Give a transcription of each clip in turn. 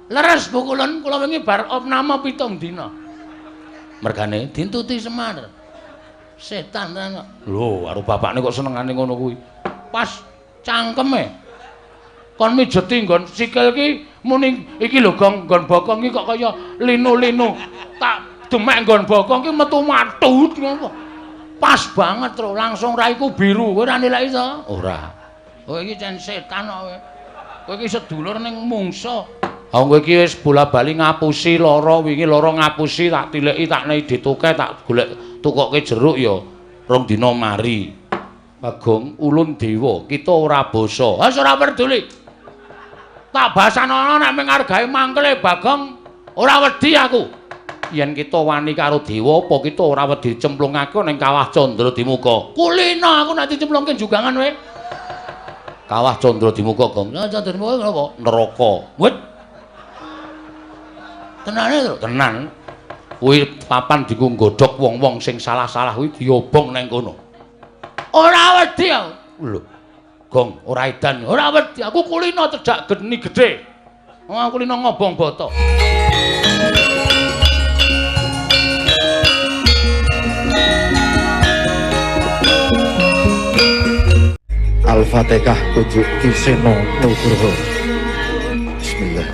Leres Bu Kulun, kula wingi bar opname 7 dina. Mergane dintuti Semar. Setan tenan kok. Lho, karo bapakne kok senengane ngono kuwi. Pas cangkeme. Kon mijeti nggon sikil ki muni iki lho Gong, nggon bokong iki kok kaya linu-linu. Tak demek nggon bokong ki metu matut ngono. Pas banget tro, langsung raiku biru. Kowe ora nilai to? Ora. Kowe iki cen setan kok kowe. Kowe iki sedulur ning mungsa. Ha kowe iki wis bola-bali ngapusi lara, wingi lara ngapusi tak tileki tak nei dituke tak golek tukoke jeruk ya rong dina mari. Bagong ulun dewa, kita ora basa. Wis ora peduli. Tak basanono nek mung argae mangkele Bagong ora wedi aku. Yen kita wani karo dewa apa kita ora wedi cemplungake ning Kawah Candra Dimuka. Kulino aku nek dicemplungke jugangan kowe. Kawah Candra Dimuka, Gong. Candra Dimuka napa? Neraka. Wet. Tenane to? Tenan. Kuwi papan dienggo nggodhog wong-wong sing salah-salah kuwi diobong nang kono. Ora wedi aku. Lho. Gong, ora edan. Ora wedi aku kulino cedhak geni gedhe. Wong aku kulino ngobong bata. Al-Fatihah kunjuk Ki Seno Nugroho. Bismillah.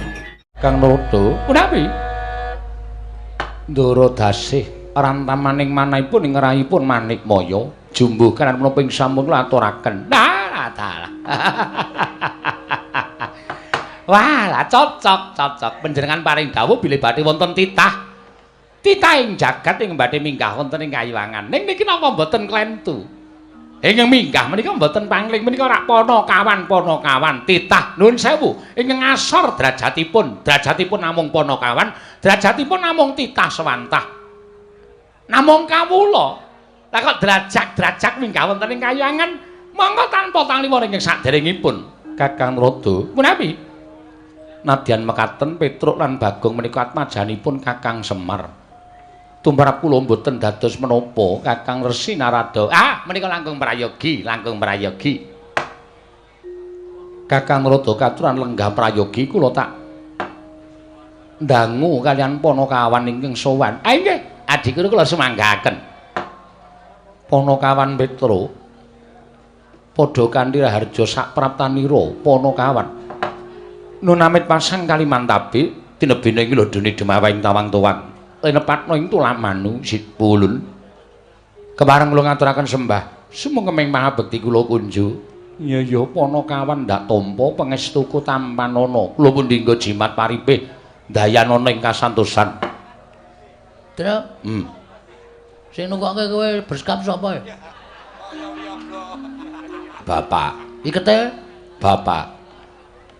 Kang Narada, punapi? Ndara dasih rantamaning manahipun ing rayipun Manikmaya jumbuh kanan menapa ing sampun kula aturaken. Nah, dalah. Wah, lah cocok, cocok. Panjenengan paring dawuh bilih badhe wonten titah. Titah ing jagat ing badhe minggah wonten ing kayiwangan. Ning niki napa mboten klentu? Ingkang minggah menika mboten pangling menika rak panakawan panakawan titah nuwun sewu ingkang ngasor derajatipun, derajatipun namung panakawan, derajatipun namung titah sewantah. Namung kawula. Lah kok derajat-derajat minggah wonten ing kayangan monggo tanpa tangliwor ingkang saderengipun Kakang Narada. Punapi? Nadyan mekaten Petruk lan Bagong menika atmajanipun Kakang Semar. Tumrap kula mboten dados menapa Kakang Resi Narada. Ah, menika langkung prayogi, langkung prayogi. Kakang Narada katuran lenggah prayogi kula tak ndangu kalian panakawan ingkang sowan. Ah nggih, adhiku kula sumanggaken. Panakawan Petruk padha kanthi raharja sapraptanira panakawan. Nun amit pasang Kalimantabe tinebene iki lho dene demawing tawang-tawang. Linepatna ing tulamanu sipulun. Kepareng kula ngaturaken sembah sumengkeming mahabekti kula kunju. Ya ya panakawan ndak tampa pangestuku tampanana. Kula pundi nggo jimat paripih dayanana ing kasantosan. Tru. Sing nunggokke kowe berskap sapa ya? Bapak. Ikete bapak.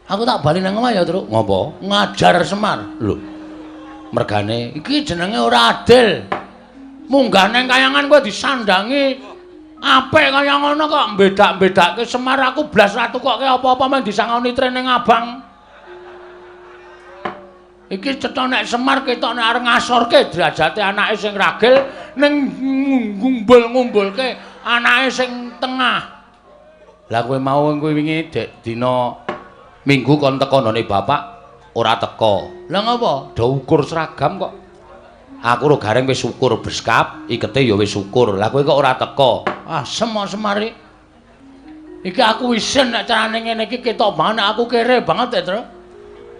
Aku tak bali nang omah ya, Truk. Ngopo? Ngajar Semar. Lho. Mergane iki jenenge ora adil. Munggah nang kayangan kowe disandangi apik kaya ngono kok mbedak-mbedake Semar aku blas ra tukokke apa-apa men disangoni training abang. Iki cetha nek Semar ketok nek arep ngasorke derajate anake sing ragil ning ngumbul-ngumbulke anake sing tengah. Lah kowe mau kowe wingi dek dina Minggu kon teko none bapak ora teko. Lah ngopo? Do ukur seragam kok. Aku ro gareng wis ukur beskap, ikete ya wis ukur. Lah kowe kok ora teko? Ah, Semar iki. Iki aku isin nek carane ngene iki ketok banget aku kere banget ya, Tru.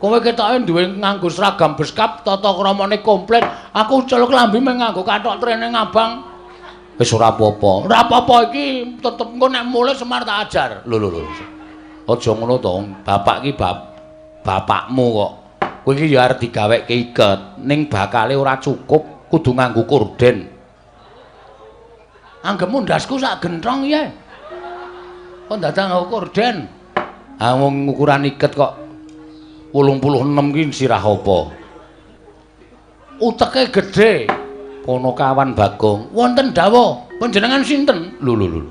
Kowe ketoke duwe nganggo seragam beskap, tata kramane komplit. Aku celuk klambi mung nganggo kathok training abang. Wis ora apa-apa. Ora apa-apa iki tetep engko nek mulih Semar tak ajar. Lho lho lho. Aja ngono to, bapak iki bapakmu kok. Kowe iki ya arep digaweke iket, ning bakale ora cukup, kudu nganggo korden. Anggepmu ndasku sak genthong ya. Kok dadak nganggo korden? Ah wong ukuran iket kok 86 ki sirah apa? Uteke gedhe. Panakawan Bagong, wonten dawuh panjenengan sinten? Lho lho lho.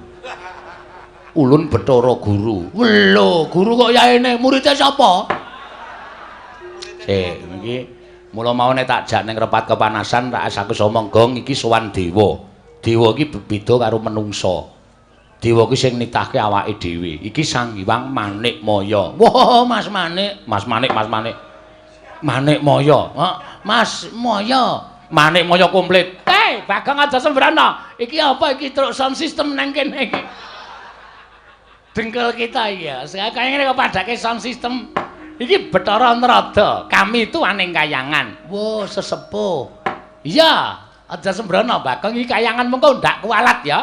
Ulun Bathara Guru. Lho, guru kok yaene muridé sapa? Sik, iki mula mau nek tak jak ning repat kepanasan tak aku omong Gong iki sowan dewa. Dewa iki beda karo menungsa. Dewa iki sing nitahke awake dhewe. Iki Sang Hyang Manikmaya. Wah, Mas Manik, Mas Manik, Mas Manik. Manikmaya. Mas Maya. Manikmaya komplit. Hei, Bagong aja sembrono. Iki apa iki truk sound system nang kene iki? Dengkul kita iki ya. Kaya ngene kok padake sound system. Iki Bathara Narada, kami itu aning kayangan. Wo, sesepuh. Iya, aja sembrono Bagong iki kayangan mengko ndak kualat ya.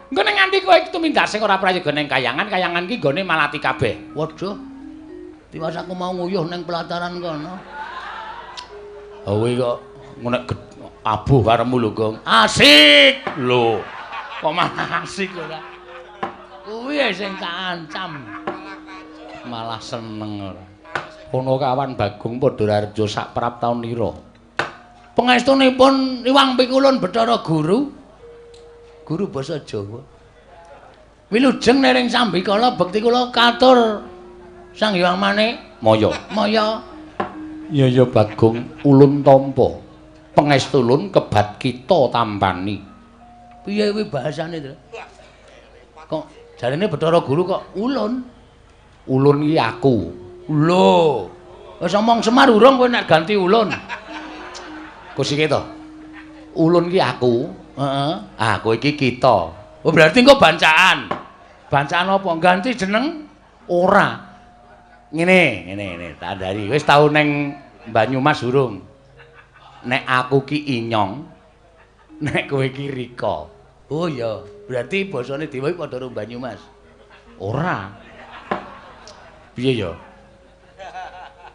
Engko nek nganti kowe tumindak sing ora prayoga ning kayangan, kayangan iki nggone malati kabeh. Waduh. Tiwas aku mau nguyuh ning pelataran kono. Kowe kok nek abuh karemu lho, Gong. Asik lho. Kok malah asik ora? Kuwi sing tak ancam. Malah seneng ora. Ponokawan Bagong Padha Raharja sak praptaun ira. Pangestunipun Iwang Pikulun Bathara Guru. Guru basa Jawa. Wilujeng nering sambikala bekti kula katur Sang Hyang Manik Maya. Maya. Ya ya Bagong ulun tampa. Pangestu ulun kebat kita tampani. Piye kuwi bahasane, Tru? Kok jarene Bathara Guru kok ulun? Ulun iki aku. Lho. Wis omong Semar urung kowe nek ganti ulun. Kusike to. Ulun iki aku. Heeh. Ah, kowe iki kita. Oh, berarti engko bancaan. Bancaan apa? Ganti jeneng? Ora. Ngene, ngene, ngene, tak andhari. Wis tau neng Banyumas urung? Nek aku ki Inyong, nek kowe ki Rika. Oh iya, berarti basane dewa iki padha karo Banyumas. Ora. Piye ya?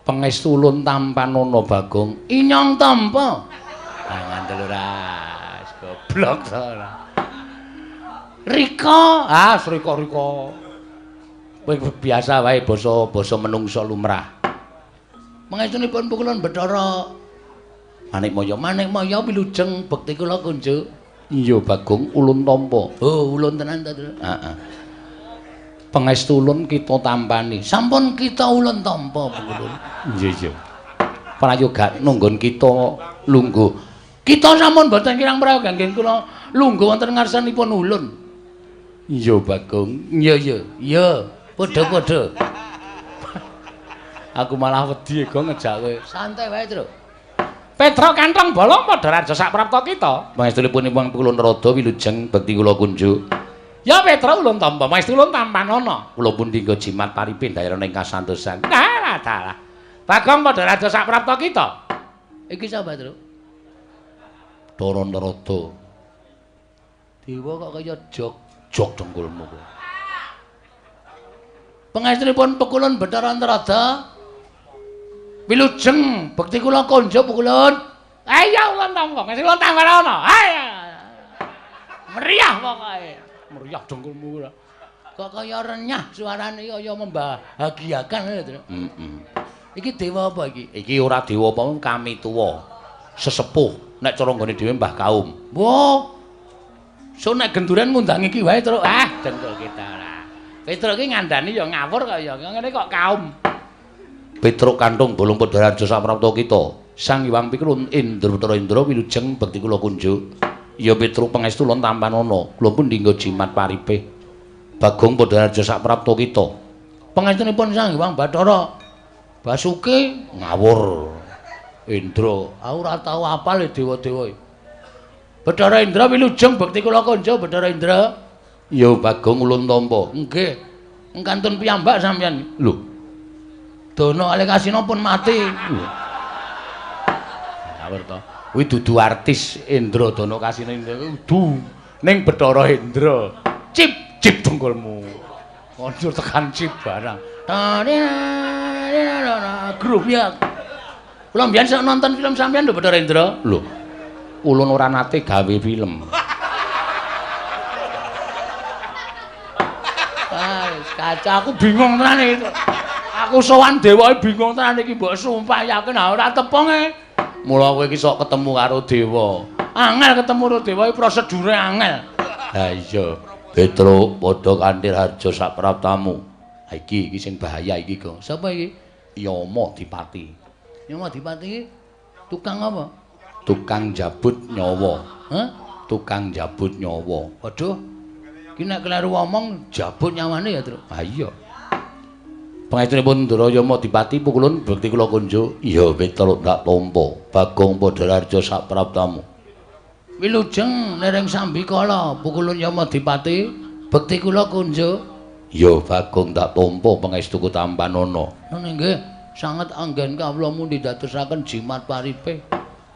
Pangestu ulun tampanana Bagong. Inyong tampa. Ah ngandel ora. Goblok to ora. Rika, ah Rika-Rika. Kowe biasa wae basa-basa menungsa lumrah. Pangestunipun pukulun Bathara Manikmaya. Manikmaya wilujeng bekti kula kunjuk. Iya Bagong ulun tampa. Oh, ulun tenan ta, Tru? Heeh. Pangestu ulun kita tampani. Sampun kita ulun tampa pukulun. Iya iya. Prayoga nunggon kita lungguh. Kita sampun boten kirang prayoga nggih kula lungguh wonten ngarsanipun ulun. Iya Bagong. Iya iya. Iya. Padha-padha. Aku malah wedi Gong ngejak kowe. Santai wae, Tru. Petruk kantong bolong padha raja sak prapta kita. Pangestunipun Iwang Pikulun Rada wilujeng bekti kula kunjuk. Ya Petruk ulun tampa, pangestu ulun tampanana. Kula pun dinggo jimat paripin daerah ing kasantosan. Dalah dalah. Bagong padha raja sak prapta kita. Iki sapa, Tru? Bathara Narada. Dewa kok kaya jog-jog dengkulmu kowe. Pangestunipun Pekulun Bathara Narada wilujeng bekti kula konjo Pekulun. Ayo ulun tampa, ngesih ulun tampanana. Ayo. Meriah pokoke. Meriah dengkulmu ora. Kok kaya renyah suarane kaya membahagiakan lho, Tru. Heeh. Iki dewa apa iki? Iki ora dewa apa kami tuwa. Sesepuh nek cara nggone dhewe Mbah Kaum. Wah. So nek genduren ngundang iki wae, Tru. Ah, dengkul kita ora. Petruk iki ngandani ya ngawur kok ya. Ngene kok kaum. Petruk kantung bolong padha raja saprapta kita. Sang Hyang Pikulun Indra Bathara Indra wilujeng bekti kula kunjuk. Ya Petruk pangestu ulun tampanana. Kula pun dinggo jimat paripe. Bagong padha raja saprapta kita. Pangestunipun Sang Hyang Bathara Basuki ngawur. Indra, aku ora tau apal dewa-dewa. Bathara Indra wilujeng bekti kula kunjuk Bathara Indra. Ya Bagong ulun tampa. Nggih. Kantun piyambak sampeyan. Lho. Dono Alekasina pun mati. Lho. Ngawur to. Kuwi dudu artis Indra Dono Kasina Indra kudu ning Bathara Indra. Cip cip dengkulmu. Kondur tekan cip barang. Grup ya. Kula mbiyen sok nonton film sampeyan lho Bathara Indra. Lho. Ulun ora nate gawe film. Kaca aku bingung tenan iki. Aku sowan dewae bingung tenan iki mbok sumpah yakin ora tepunge. Mula kowe iki sok ketemu karo dewa. Angel ketemu karo dewa iki prosedure angel. Ha iya, Petruk padha kanthi harja sak praptamu. Ha iki iki sing bahaya iki, Gong. Sapa iki? Yama Dipati. Yama Dipati iki tukang apa? Tukang jabut nyawa. Hah? Tukang jabut nyawa. Waduh. Ki nek kleru omong jabut nyawane ya, Truk. Ha iya. Pangestunipun Ndara Yama Dipati pukulun bekti kula kunjuk. Iya Petruk tak tampa. Bagong Padhararja sak praptamu. Wilujeng nering sambikala pukulun Yama Dipati bekti kula kunjuk. Iya Bagong tak tampa pangestuku tampanana. Ngono nggih, sanget anggen kawula mundi dadosaken jimat paripe.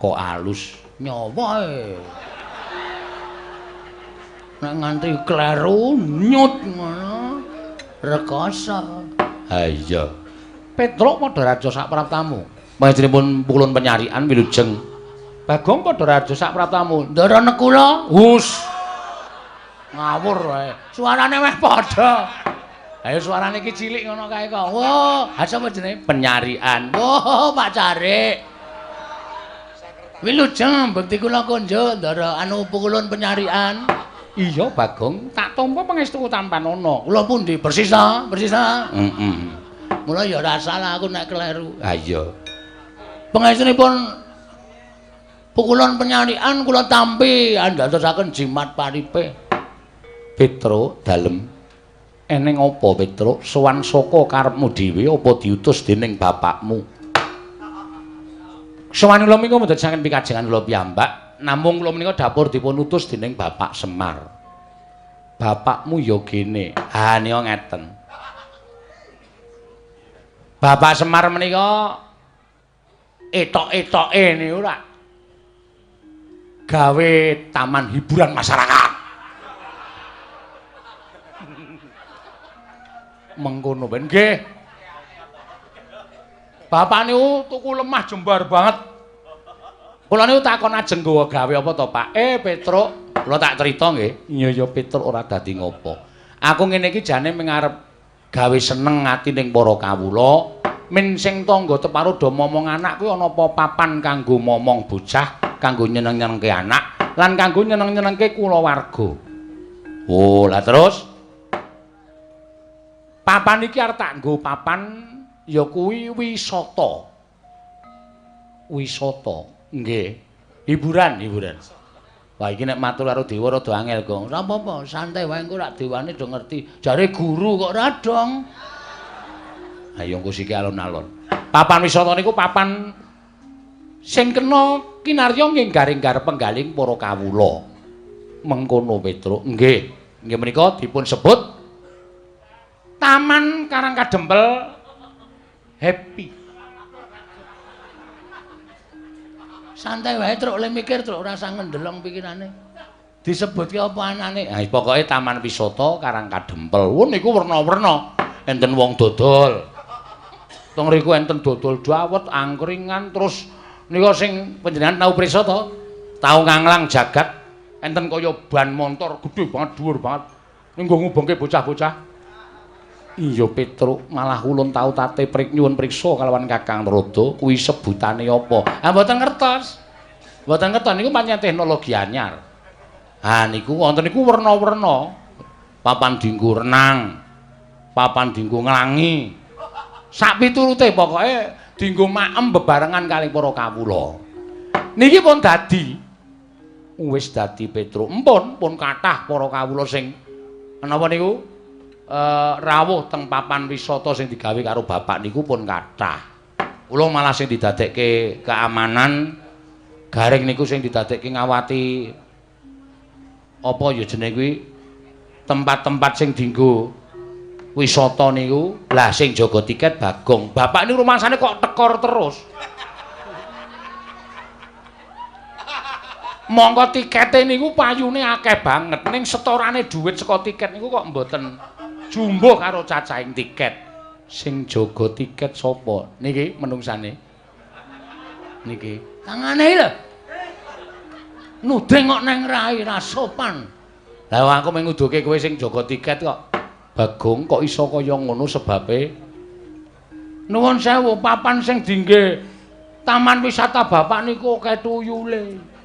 Kok alus nyawa e. Nek nganti kleru nyut ngono rekoso. Ha iya. Petruk Padhararja sak praptamu. Pangestunipun pukulun penyarian wilujeng. Bagong Padhararja sak praptamu. Ndara nekula. Hus. Ngawur wae. Suarane meh padha. Ayo suarane iki cilik ngono kae kok. Wah, ha sapa jenenge? Penyarian. Wah, Pak Carik. Wilujeng bekti kula kunjuk ndara anu pukulun penyarian. Iya Bagong, tak tampa pangestu tampanana. Kula pundi? Persis ta? Persis ta? Heeh. Mula ya ora salah aku nek kleru. Ha iya. Pangestunipun pukulun penyarian kula tampi andadosaken jimat paripe. Petruk dalem. Eneng apa Petruk? Sowan saka karepmu dhewe apa diutus dening bapakmu? Sowan kula menika mboten saking pikajengan kula piyambak. Namung kula menika dapur dipun utus dening Bapak Semar. Bapakmu ya gene. Ha nika ngeten. Bapak Semar menika etok-etoke niku ora gawe taman hiburan masyarakat. Mengkono ben nggih. Bapak niku tuku lemah jembar banget. Kula niku takon ajeng nggawa gawe apa to, Pak? Petruk, kula tak crita nggih. Iya ya Petruk ora dadi ngopo. Aku ngene iki jane mung arep gawe seneng ati ning para kawula, men sing tangga teparo do momong anak kuwi ana apa papan kanggo momong bocah, kanggo nyeneng-nyenengke anak, lan kanggo nyeneng-nyenengke kulawarga. Oh, lah terus papan iki arep tak nggo papan ya kuwi wisata. Wisata. Nggih. Hiburan, hiburan. Wah iki nek matur karo dewa rada angel, Gong. Ora apa-apa, santai wae engko rak dewane do ngerti. Jare guru kok ora dong. Ayo engko siki alon-alon. Papan wisata niku papan sing kena kinarya nggih garing-gar penggaling para kawula. Mengkono Petruk. Nggih. Nggih menika dipun sebut Taman Karang Kadempel Happy. Santai wae truk le mikir truk ora usah ngendelong pikirane. Disebutke apa anane? Ha pokoke Taman Wisata Karang Kadempel. Wah niku werna-werna. Enten wong dodol. Teng mriku enten dodol dawet, angkringan, terus nika sing panjenengan tau prisa to? Tau nganglang jagat enten kaya ban montor gedhe banget, dhuwur banget. Ning nggo ngubengke bocah-bocah. Iya Petruk, malah ulun tau tate prik nyuwun priksa kalawan Kakang Narada kuwi sebutane apa? Ha mboten ngertos. Mboten ngertos niku pancen teknologi anyar. Ha niku wonten niku werna-werna. Papan dienggo renang, papan dienggo nglangi. Sak piturute pokoke dienggo maem bebarengan kalih para kawula. Niki pun dadi. Wis dadi Petruk. Empun pun kathah para kawula sing menapa niku? Rawuh teng papan wisata sing digawe karo bapak niku pun kathah. Kula malah sing didadekke keamanan garing niku sing didadekke ngawati apa ya jenenge kuwi tempat-tempat sing dienggo wisata niku. Lah sing jaga tiket Bagong. Bapak niku rumangsane kok tekor terus. Mongko tikete niku payune akeh banget ning setorane dhuwit saka tiket niku kok mboten jumbuh karo cacahing tiket. Sing jaga tiket sapa? Niki menungsane. Niki. Tangane lho. Nuding kok neng rai ra sopan. Lah aku mung nguduke kowe sing jaga tiket kok. Bagong kok iso kaya ngono sebabe? Nuwun sewu, papan sing dingge taman wisata bapak niku akeh tuyule.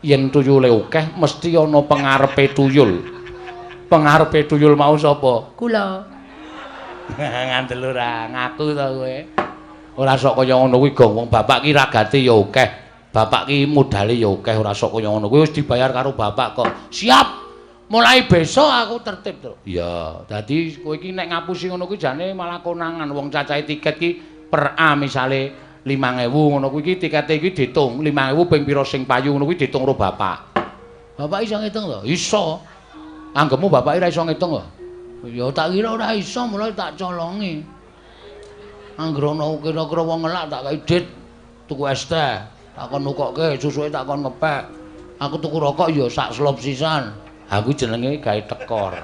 Yen tuyule akeh mesti ana pengarepe tuyul. Pengarepe tuyul mau sapa? Kula. Ngandel ora ngaku to kowe. Ora sok kaya ngono kuwi, Gong. Wong bapak ki ragate ya akeh. Bapak ki modale ya akeh, ora sok kaya ngono kuwi wis dibayar karo bapak kok. Siap. Mulai besok aku tertib, Truk. Iya, dadi kowe iki nek ngapusi ngono kuwi jane malah konangan wong cacahe tiket ki per A misale 5.000 ngono kuwi iki tikete iki diitung 5.000 ping pira sing payu ngono kuwi diitung karo bapak. Bapak iso ngitung to? Iso. Anggepmu bapak ora iso ngitung to? Ya tak kira ora iso, mulai tak colongi. Angger ana kira-kira wong ngelak tak kei dit tuku es teh, tak kon nukokke, susuke tak kon ngepek. Aku tuku rokok ya sak slop sisan. Aku jenenge gawe tekor.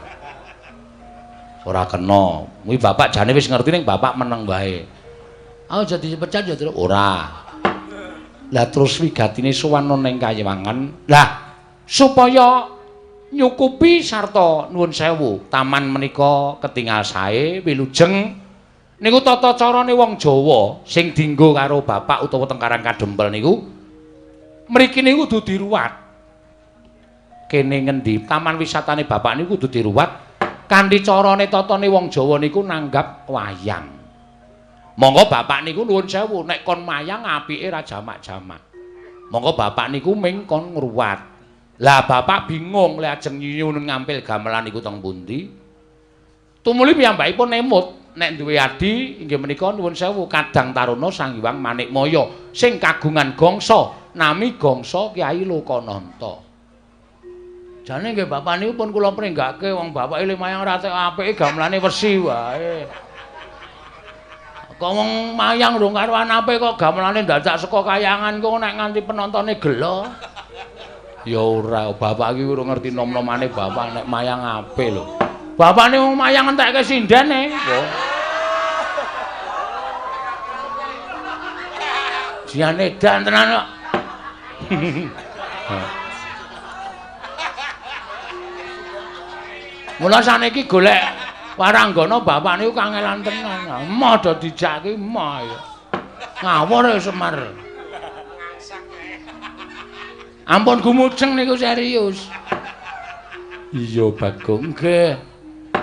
Ora kena. Kuwi bapak jane wis ngerti ning bapak meneng wae. Aku jadi dipecat ya, Truk. Ora. Lah terus wigatine sowan ning Kayewangan. Lah supaya nyukupi sarta nuwun sewu taman menika ketingal sae wilujeng niku tata carane wong Jawa sing dienggo karo bapak utawa teng Karang Kadempel niku mriki niku kudu diruwat. Kene ngendi taman wisatane bapak niku kudu diruwat kanthi carane tatane wong Jawa niku nanggap wayang. Monggo bapak niku nuwun sewu nek kon mayang apike ra jamak-jamak. Monggo bapak niku ming kon ngruwat. Lah bapak bingung lek ajeng nyuwun ngampil gamelan niku teng pundi. Tumuli piyambakipun emut nek duwe adi inggih menika nuwun sewu Kadang Taruna Sang Hyang Manikmaya sing kagungan gangsa nami gangsa Kyai Lokananta. Jane nggih bapak niku pun kula pringgake wong bapake mayang ra tek apike gamelane wesi wae. Kok wong mayang rung karuan apik kok gamelane dadak saka kayangan kok nek nganti penontone gelo. Ya ora, bapak iki urung ngerti nom-nomane bapak nek mayang apik lho. Bapakne wong mayang entekke sindene. Jian edan tenan kok. Mula saniki golek waranggana bapak niku kangelan tenan. Emoh do dijak ki emoh ya. Ngawur ya Semar. Ampun gumujeng niku serius. Iya Bagong nggih.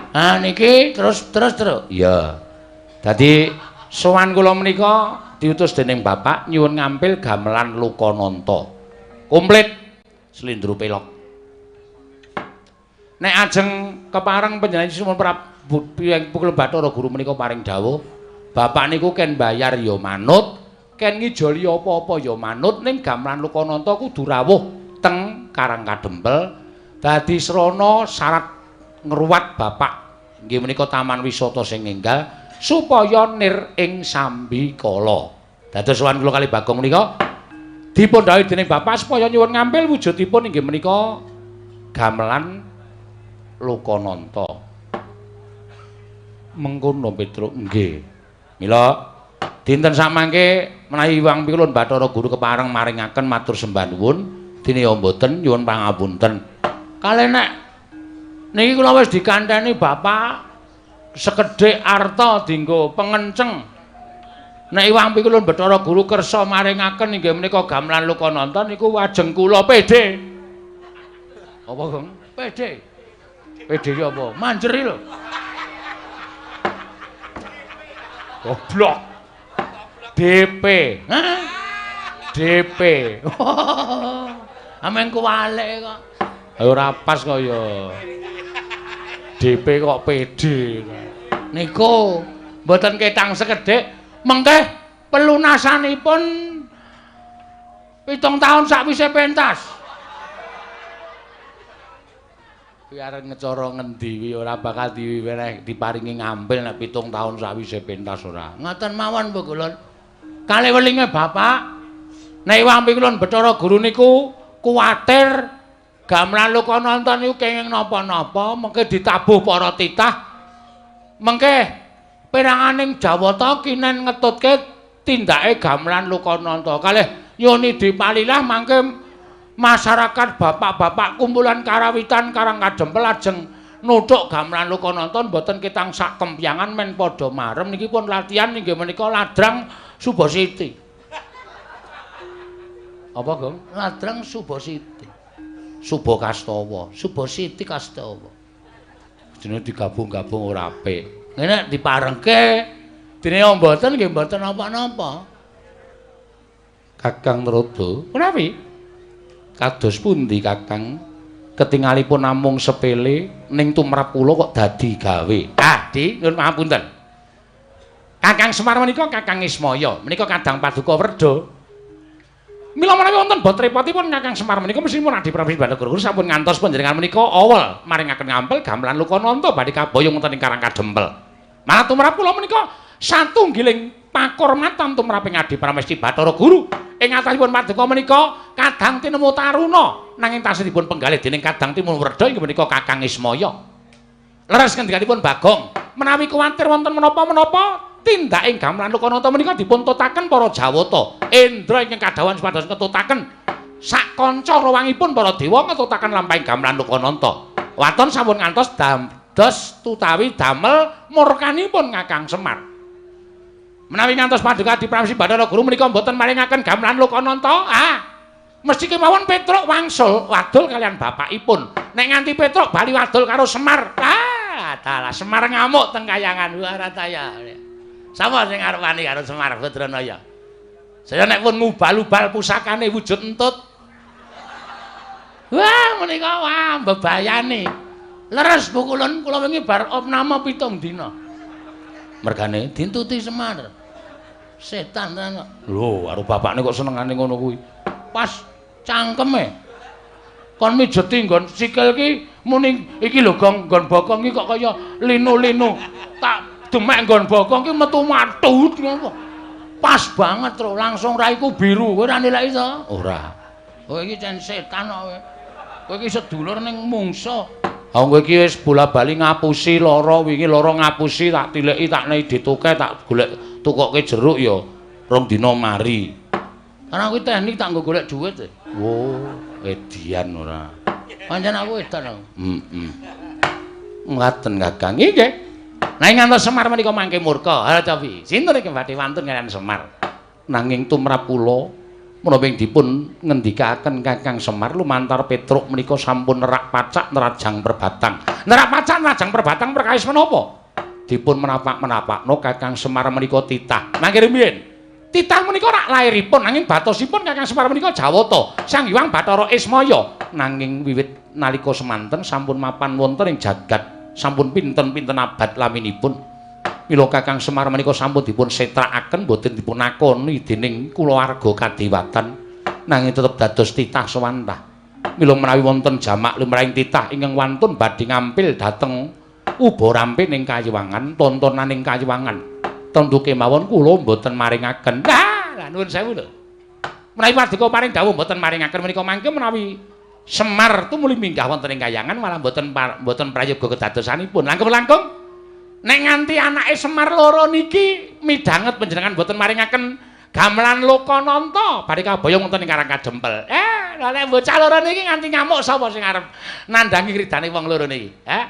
Ah niki terus. Iya. Dadi sowan kula menika diutus dening bapak nyuwun ngampil gamelan Lokananta. Komplit slendro pelok. Nek ajeng kepareng panjenengan Sinuwun Prabu Pukul Bathara Guru menika paring dawuh, bapak niku ken bayar ya manut, ken ngijoli apa-apa ya manut, ning gamelan Lokananta kudu rawuh teng Karang Kadempel dadi srana syarat ngruwat bapak inggih menika taman wisata sing enggal supaya nir ing sambikala. Dados sowan kula kali Bagong menika dipun dhawuhi dening bapak supaya nyuwun ngampil wujudipun inggih menika gamelan Lokananta. Mengkono Petruk nggih. Mila dinten samangke menawi Hyang Pikulun Bathara Guru kepareng maringaken matur sembah nuwun, dene ya mboten nyuwun pangapunten. Kalih nek niki kula wis dikanteni bapak sekedhik arta dienggo pengenceng. Nek Hyang Pikulun Bathara Guru kersa maringaken inggih menika gamelan Lokananta niku wajeng kula PD. Apa, Gong? PD. PD ki apa? Manjeri lho. Goblok. DP. Hah? DP. Amen kuwalik kok. Ora pas kok ya. DP kok PD. Niku mboten ketang sekedhik, mengke pelunasanipun 7 taun sakwise pentas. Kuwi arep ngecara ngendi kuwi ora bakal diweneh diparingi ngambil nek 7 taun sakwise pentas ora. Ngoten mawon Bu Kulun. Kalih welinge bapak nek Hyang Pikulun Bathara Guru niku kuwatir gamelan Lokananta niku kenging napa-napa mengke ditabuh para titah mengke peranganing Jawata kinen ngetutke tindake gamelan Lokananta. Kalih nyuni dipalilah mangke masyarakat bapak-bapak kumpulan karawitan Karang Kadempel ajeng nuthuk gamelan Lokananta mboten ketang sak kempyangan men padha marem niki pun latihan inggih menika ladrang Subasiti. Apa, Gong? Ladrang Subasiti. Subakastawa, Subasiti Kastawa. Jenenge digabung-gabung ora apik. Ngene diparengke dene mboten nggih mboten napa-napa. Kakang Narada, menawi kados pundi Kakang? Ketingalipun namung sepele ning tumrap kula kok dadi gawe. Ah, Di, nyuwun pangapunten. Kakang Semar menika Kakang Ismaya, menika kadang paduka Werda. Mila menawi wonten bot repotipun Kakang Semar menika mesthipun Adi Prabu Bathara Guru sampun ngantos panjenengan menika awel maringaken ngampel gamelan Lokananta badhe kaboyong wonten ing Karang Kadempel. Malah tumrap kula menika satunggiling pakurmatan tumraping Adi Pramesti Bathara Guru. Ing atasipun paduka menika kadang tinemu taruna nanging tasih dipun penggalih dening kadang timun werda inggih menika Kakang Ismaya. Leres ngendikanipun Bagong, menawi kuwatir wonten menapa-menapa tindaking gamelan Lokananta menika dipun tutaken para Jawata. Indra ingkang kadhawuhan supados ngetutaken sak kanca rawangipun para dewa ngetutaken lampahing gamelan Lokananta. Waton sampun ngantos dados tutawi damel murkanipun Kakang Semar. Menawi ngantos paduka Adi Pramesti Bathara Guru menika mboten maringaken gamelan Lokananta, ah mesti kemawon Petruk wangsul wadul kalian bapakipun. Nek nganti Petruk bali wadul karo Semar, ah dalah Semar ngamuk teng kayangan. Wah rataya. Sapa sing arep wani karo Semar Badranaya? Saya nek pun ngubal-ubal pusakane wujud entut. Wah menika wah mbebayani. Leres Bu Kulun, kula wingi bar opname 7 dina. Mergane dintuti Semar. Setan tenan kok. Lho, karo bapakne kok senengane ngono kuwi. Pas cangkeme. Kon mijeti nggon sikil ki muni iki lho Gong, nggon bokong ki kok kaya linu-linu. Tak demek nggon bokong ki metu matut ngono. Pas banget tro, langsung raiku biru. Kowe ora nilai to? Ora. Kowe iki cen setan kok kowe. Kowe iki sedulur ning mungsa. Wong kowe iki wis bola-bali ngapusi lara, wingi lara ngapusi tak tileki tak nei dituke tak golek tukoke jeruk ya rong dina mari. Karena kuwi teknik tak nggo golek dhuwit. Wo, edian ora. Pancen aku edan aku. Heeh. Ngaten Kakang. Nggih. Nah ngantos Semar menika mangke murka. Ha cobi. Sinten iki badhe wantun kaliyan Semar? Nanging tumrap kula menapa dipun ngendikaken Kakang Semar lumantar Petruk menika sampun nerak pacak nerajang perbatang. Nerak pacak nerajang perbatang perkawis menapa? Dipun menapak-menapakno Kakang Semar menika titah. Mangke rumiyin. Titah menika rak lairipun nanging batosipun Kakang Semar menika Jawata, Sang Hyang Bathara Ismaya. Nanging wiwit nalika semanten sampun mapan wonten ing jagat, sampun pinten-pinten abad laminipun. Mila Kakang Semar menika sampun dipun setrakaken boten dipun akoni dening kulawarga kadewatan, nanging tetep dados titah sewantah. Mila menawi wonten jamak lumrahing titah ingkang wantun badhe ngampil dhateng uba rampe ning kayiwangan, tontonaning kayiwangan. Tentu kemawon kula mboten maringaken. Lah, lah nuwun sewu lho. Menawi paduka paring dawuh mboten maringaken menika mangke menawi Semar tumuli minggah wonten ing kayangan malah mboten prayoga kedadosanipun. Langkung-langkung nek nganti anake Semar loro niki midhanget panjenengan mboten maringaken gamelan Lokananta badhe kaboyong wonten ing Karang Kadempel. Lha nek bocah loro niki nganti ngamuk sapa sing arep nandhangi kridane wong loro niki? Hah?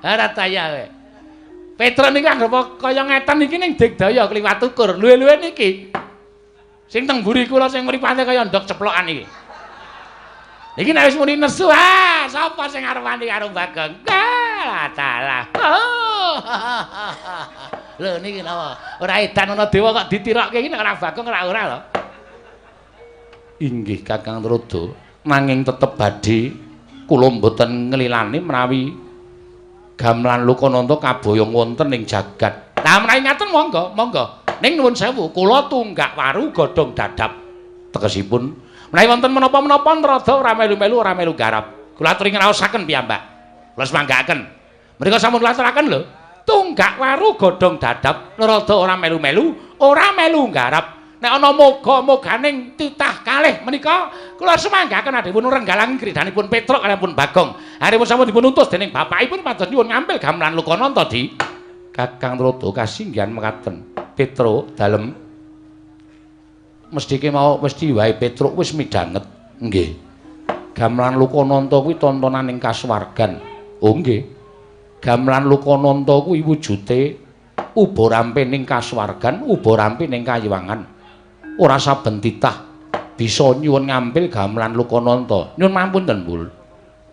Ora taya kowe. Petruk niku anggep kaya ngeten iki ning digdaya kliwat ukur. Luwe-luwe niki. Sing teng mburi kula sing mripate kaya ndok ceplokan iki. Niki nek wis muni nesu, ah sapa sing arep wani karo Bagong? Ah, dalah. Lho niki napa? Ora edan ana dewa kok ditirokke iki nek ora Bagong ora ora lho. Inggih Kakang Trada, nanging tetep badhe kula mboten nglilani menawi gamelan Lokananta kaboyong wonten ing jagat. Lah menawi ngaten monggo, monggo. Ning nuwun sewu, kula tunggak waru godhong dadap. Tegesipun menawi wonten menapa-menapa Trada ora melu-melu ora melu garap. Kula aturi ngraosaken piyambak. Kula semanggaaken. Mriku sampun kula aturaken lho. Tunggak waru godhong dadap, Trada ora melu-melu, ora melu garap. Nek ana moga-moganing titah kalih menika kula semanggaken adhipun renggalang kridanipun Petruk kaliyan Bagong. Aripun sampun dipun utus dening bapakipun pados nyuwun ngampil gamelan Lokananta di Kakang Trada kasinggihan mekaten. Petruk dalem mesti mau mesti wae Petruk wis midhanget. Nggih. Gamelan Lokananta kuwi tontonan ing kasuwargan. Oh nggih. Gamelan Lokananta kuwi wujude uba rampe ning kasuwargan, uba rampe ning kayiwangan. Ora saben titah bisa nyuwun ngampil gamelan Lokananta. Nyuwun mampunten, Bul.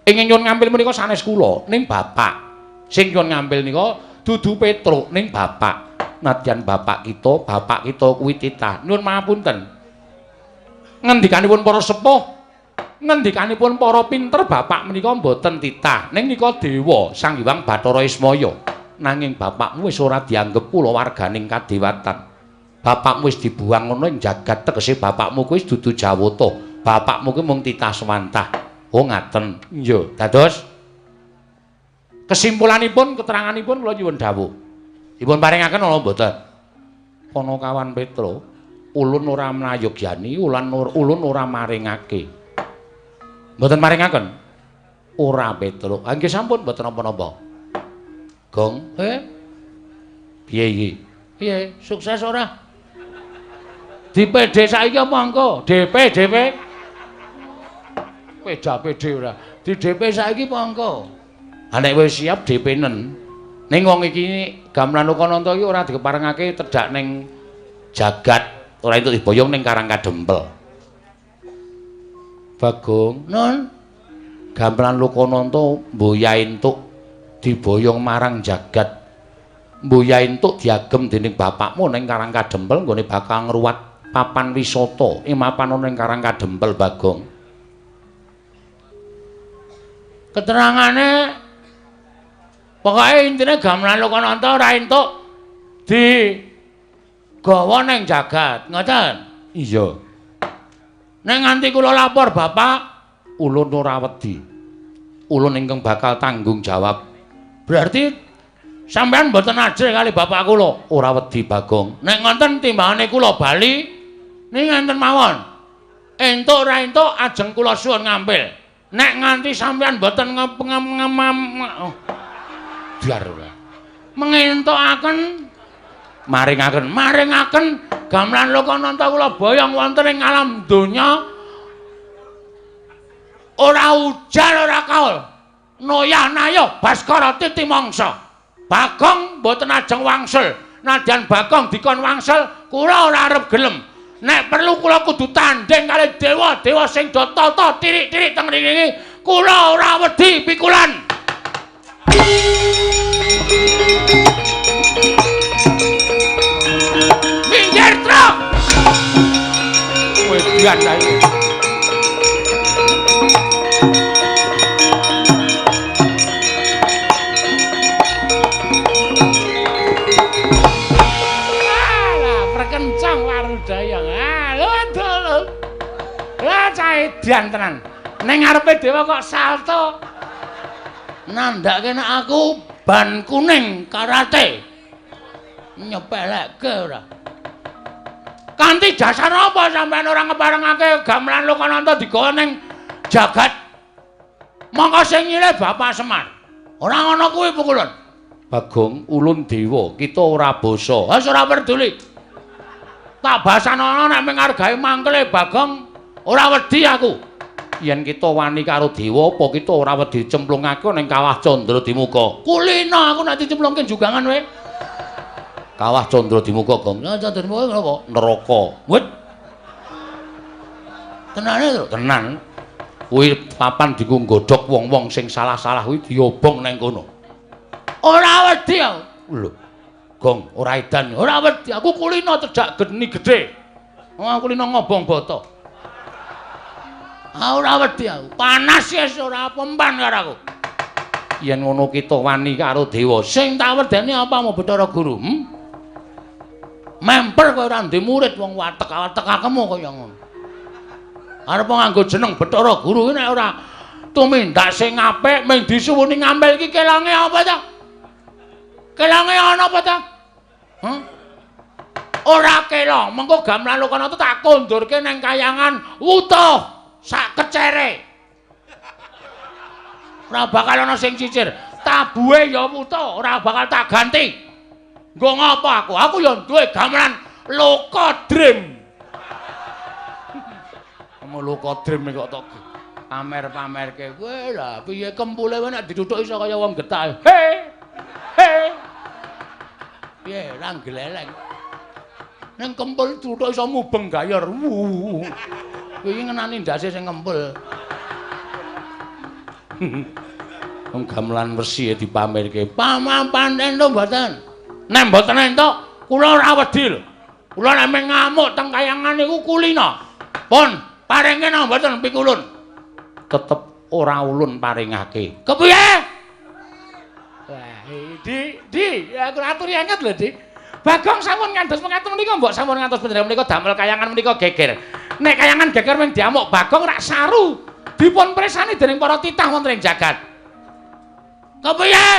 Ingkang nyuwun ngampil menika sanes kula, ning bapak. Sing nyuwun ngampil nika dudu Petruk, ning bapak. Nadyan bapak kita kuwi titah. Nyuwun mapunten. Ngendikanipun para sepuh, Ngendikanipun para pinter bapak menika mboten titah. Ning nika dewa Sang Hyang Bathara Ismaya. Nanging bapakmu wis ora dianggep kulawarganing kadewatan. Bapakmu wis dibuang ngono ing jagat, tegese bapakmu kuwi wis dudu Jawata. Bapakmu kuwi mung titah swantah. Oh ngaten. Iya, dados kesimpulanipun, keteranganipun kula nyuwun dawuh. Dipun paringaken ana mboten? Panakawan Petro, ulun ora mlayogyani, ulun ora maringake. Mboten maringaken? Ora Petro. Ha nggih sampun mboten napa-napa. Gong, piye iki? Piye? Sukses ora? Di PD saiki apa engko? DP, DP. Peda PD ora. Di DP saiki apa engko? Ha nek wis siap DP-nen. Ning wong iki gamelan Lokananta iki ora dikeparengake tedhak ning jagat, ora entuk diboyong ning Karang Kadempel. Bagong, nun. Gamelan Lokananta mboya entuk diboyong marang jagat. Mboya entuk diagem dening bapakmu ning Karang Kadempel nggone bakal ngruwat papan wisata ing mapan ana ning Karang Kadempel, Bagong. Keterangane pokoke intine gamelan Lokananta ora entuk digawa ning jagat, ngoten? Iya. Nek nganti kula lapor bapak, ulun ora wedi. Ulun ingkang bakal tanggung jawab. Berarti sampean mboten ajrih kali bapak kula? Ora wedi, Bagong. Nek ngoten timbangane kula bali ning ngenten mawon. Entuk ora entuk ajeng kula suwun ngampil. Nek nganti sampean mboten biar ora. Mengentukaken maringaken, maringaken gamelan Lokananta kula boyong wonten ing alam donya ora ujar ora kaul. Noyah nayoh Baskara titi mangsa. Bagong mboten ajeng wangsul. Nadyan Bagong dikon wangsul, kula ora arep gelem. Nek perlu kula kudu tandhing kali dewa-dewa sing do tata tirik-tirik teng mriki, kula ora wedi pikulan. Minggir truk. Wedan ae. Alah, perkencang warudaya. Ah, lho lho. Lah cah edan tenan. Ning ngarepe dewa kok salto. Nandhake nek aku ban kuning karate. Nyepelekke ora. Kanthi dasar apa sampean ora ngeparengake gamelan Lokananta digawa ning jagat? Mongko sing nyilih Bapak Semar. Ora ngono kuwi pukulun. Bagong, ulun dewa, kita ora basa. Wis ora peduli. Tak basanono nek mung mangkele Bagong ora wedi aku. Yen kita wani karo dewa, apa kita ora wedi cemplungake ning Kawah Candra Dimuka? Kulino aku nek dicemplungke jugangan kowe. Kawah Candra Dimuka, Gong. Lah Candra Dimuka napa? Neraka. Wit. Tenane lho, tenan. Kuwi papan dienggo nggodhog wong-wong sing salah-salah kuwi diobong nang kono. Ora wedi aku. Lho. Gong, ora edan. Ora wedi, aku kulino cedhak geni gedhe. Wong aku kulino ngobong bata. Ah, ora wedi aku. Panas wis ora pempan karo aku. Yen ngono kita wani karo dewa. Sing tak wedeni apa mau Bathara Guru? Memper kowe ora ndek murid wong watek-watekakemu kaya ngono. Arep nganggo jeneng Bathara Guru ki nek ora tumindak sing apik mung disuwuni ngampil iki kelonge apa ta? Kelonge ana apa ta? Hah? Ora kelong, mengko gamelan Lokananta tak kondurke nang kayangan wutuh sak kecere. Ora bakal ana sing cicir. Tabuhe ya wutuh, ora bakal tak ganti. Nggo ngapa aku? Aku ya duwe gamelan Loka Dream. Kamu Loka Dream kok tok pamer-pamerke. Kowe lah piye kempule kowe nek dituthuk iso kaya wong getak. He. He. Piye ra gleleng. Ning kempul tuthuk iso mubeng gayor. Kuwi ngenani ndase sing kempul. Wong gamelan wesi dipamerke. Pamapan entuk mboten? Nek mboten entuk, kula ora wedi lho. Kula nek ngamuk teng kayangan niku kulina. Pun, paringke nang mboten pikulun. Tetep ora ulun paringake. Kepiye? Wah, Di, aku aturi anget lho, Di. Bagong sampun ngantos mekaten menika mbok sampun ngantos panjenengan menika damel kayangan menika geger. Nek kayangan geger mung diamuk Bagong rak saru. Dipun presani dening para titah wonten ing jagat. Kepiye?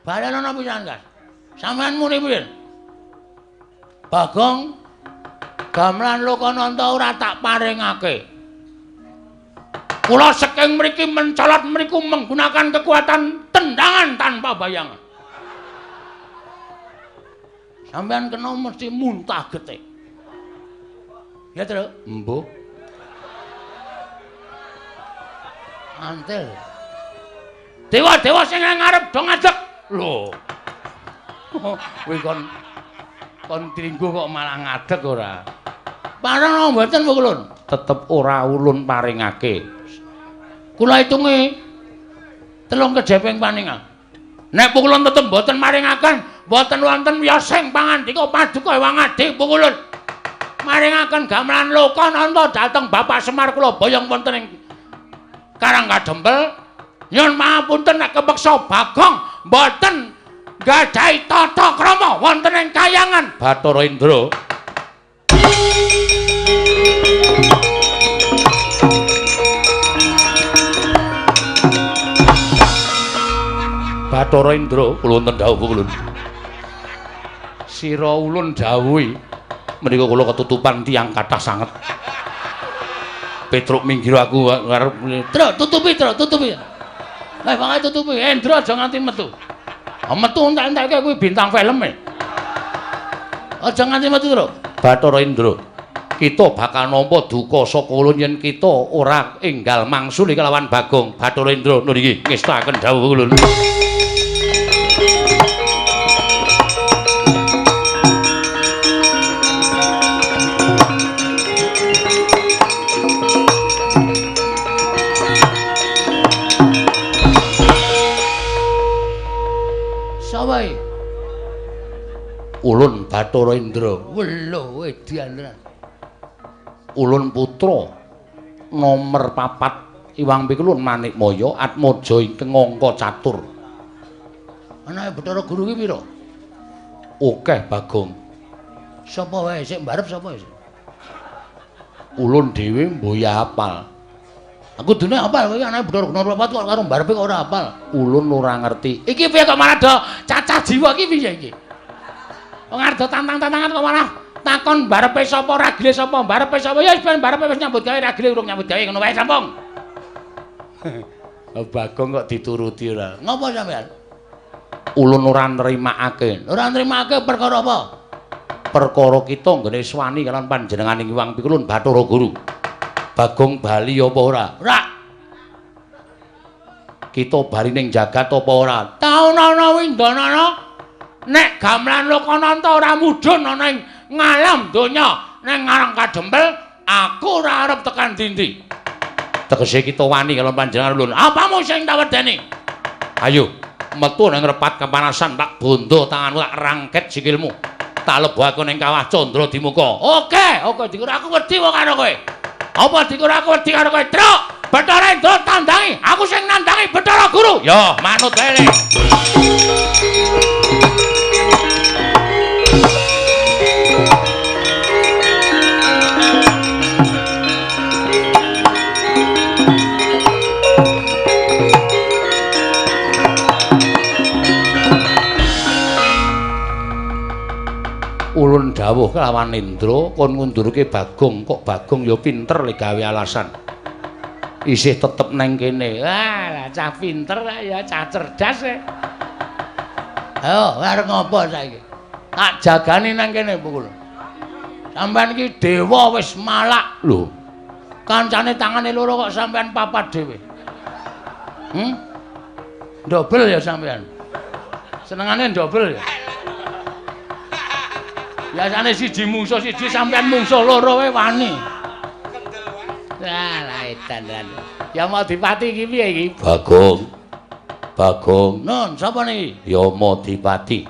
Balenono pisan, Gas. Sampeyan muni piye? Bagong gamelan Lokananta ora tak paringake. Kula saking mriki mencolot mriku menggunakan kekuatan tendangan tanpa bayangan. Sampeyan kena mesti muntah getih. Ya, Tru? Embuh. Antel. Dewa-dewa sing ngarep do ngadeg. Lho. Kuwi kon tringgo kok malah ngadeg ora. Parang mboten ulun. Tetep ora ulun paringake. Kula hitunge 3 kejeping paningal. Nek pukulun tetep mboten maringaken, mboten wonten wiyosing pangandika paduka Ewang Adi pukulun. Maringaken gamelan Lokananta dhateng Bapak Semar kula boyong wonten ing Karang Kadempel. Nyuwun pangapunten nek kepeksa Bagong mboten gadhahi tata krama wonten ing kayangan Bathara Indra. Bathara Indra, kula wonten dawuh ulun. Sira ulun dawuhi menika kula ketutupan tiyang kathah sanget. Petruk minggir aku arep Truk tutupi, Truk tutupi. Lah pokoke tutupi, Indra aja nganti metu. Metu entek-enteke kuwi bintang film e. Aja nganti metu, Truk. Bathara Indra, kita bakal nampa duka saka ulun yen kita ora enggal mangsuli kelawan Bagong. Bathara Indra nun iki ngestakaken dawuh ulun. Ulun Bathara Indra. Welo edian tenan. Ulun putra nomer 4 Iwang Pikulun Manikmaya Atmaja ingkang angka catur. Anake Bathara Guru ki pira? Akeh Bagong. Sapa wae sik mbarep sapa sik? Ulun dhewe mboya apal. Aku dene apal kowe anake Bathara Guru nomor 4 kok karo mbarepe kok ora apal. Ulun ora ngerti. Iki piye kok malah do cacah jiwa iki piye iki? Wong arep tantang-tantangan kok malah takon barepe sapa ragile sapa barepe sapa ya wis ben barepe wis nyambut gawe ragile urung nyambut gawe ngono wae sampung. Bagong kok dituruti ora. Ngopo sampean? Ulun ora nrimakake. Ora nrimakake perkara apa? Perkara kita nggone swani kalian panjenengane Hyang Pikulun Bathara Guru. Bagong bali apa ora? Ora. Kita bali ning jagat apa ora? Taunana windanana nek gamelan Lokananta ora mudhun ana ing ngalam donya ning Karang Kadempel, aku ora arep tekan dindi. Tegese kita wani karo panjenengan ulun. Apamu sing tak wedeni? Ayo, metu nang repat kepanasan tak bondo tanganmu tak rangket sikilmu. Tak lebokake ning kawah Candra Dimuka. Oke, oke dikira aku wedi wong karo kowe. Apa dikira aku wedi karo kowe? Truk, Bathara Indra tandangi, aku sing nandangi Bathara Guru. Yo, manut wae. Ulun dawuh kelawan Indra kon ngundurke Bagong, kok Bagong ya pinter le gawe alasan. Isih tetep neng kene. Wah, lah cah pinter ya, cah cerdas e. Ayo, arep ngopo saiki? Tak jagani nang kene pukul. Sampeyan iki dewa wis malak lho. Kancane tangane loro kok sampeyan papat dhewe. Ndobel ya sampeyan. Senengane ndobel ya. Biasane siji mungsuh siji sampeyan mungsuh loro wae wani. Wah, lah edan tenan. Ya mau dipati iki piye iki? Bagong. Bagong. Nun, sapa niki? Yama Dipati.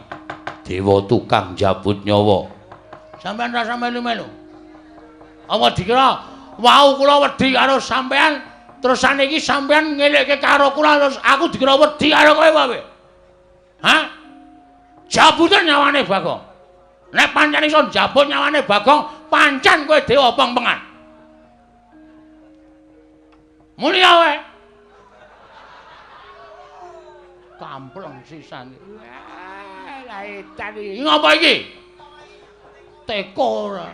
Dewa tukang jabut nyawa. Sampeyan rasa melu-melu. Apa dikira Wau kula wedi karo sampean, terus saniki sampean ngelekke karo kula terus aku dikira wedi karo kowe apa? Hah? Jabuten nyawane Bagong. Nek pancen iso njabut nyawane Bagong, pancen kowe dewa pengpengan. Mulia wae. Kampleng sisan. Lah edan iki. Ngapa iki? Teko ora.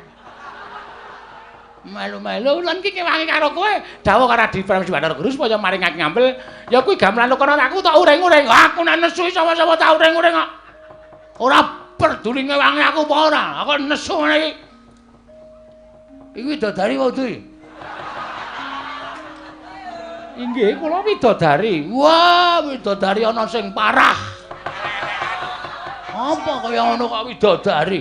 Melu-melu lan iki kewangi karo kowe. Dawuh karo Adi Pramesti Bathara Guru supaya maringake ngampil. Ya kuwi gamelan kono aku tak uring-uring. Aku nek nesu sapa-sapa tak uring-uring kok. Ora peduli ngewangi aku apa ora. Aku nesu ngene iki. Iki widodari wae iki. Inggih kula widodari. Wah, widodari ana sing parah. Apa kaya ngono kok widodari?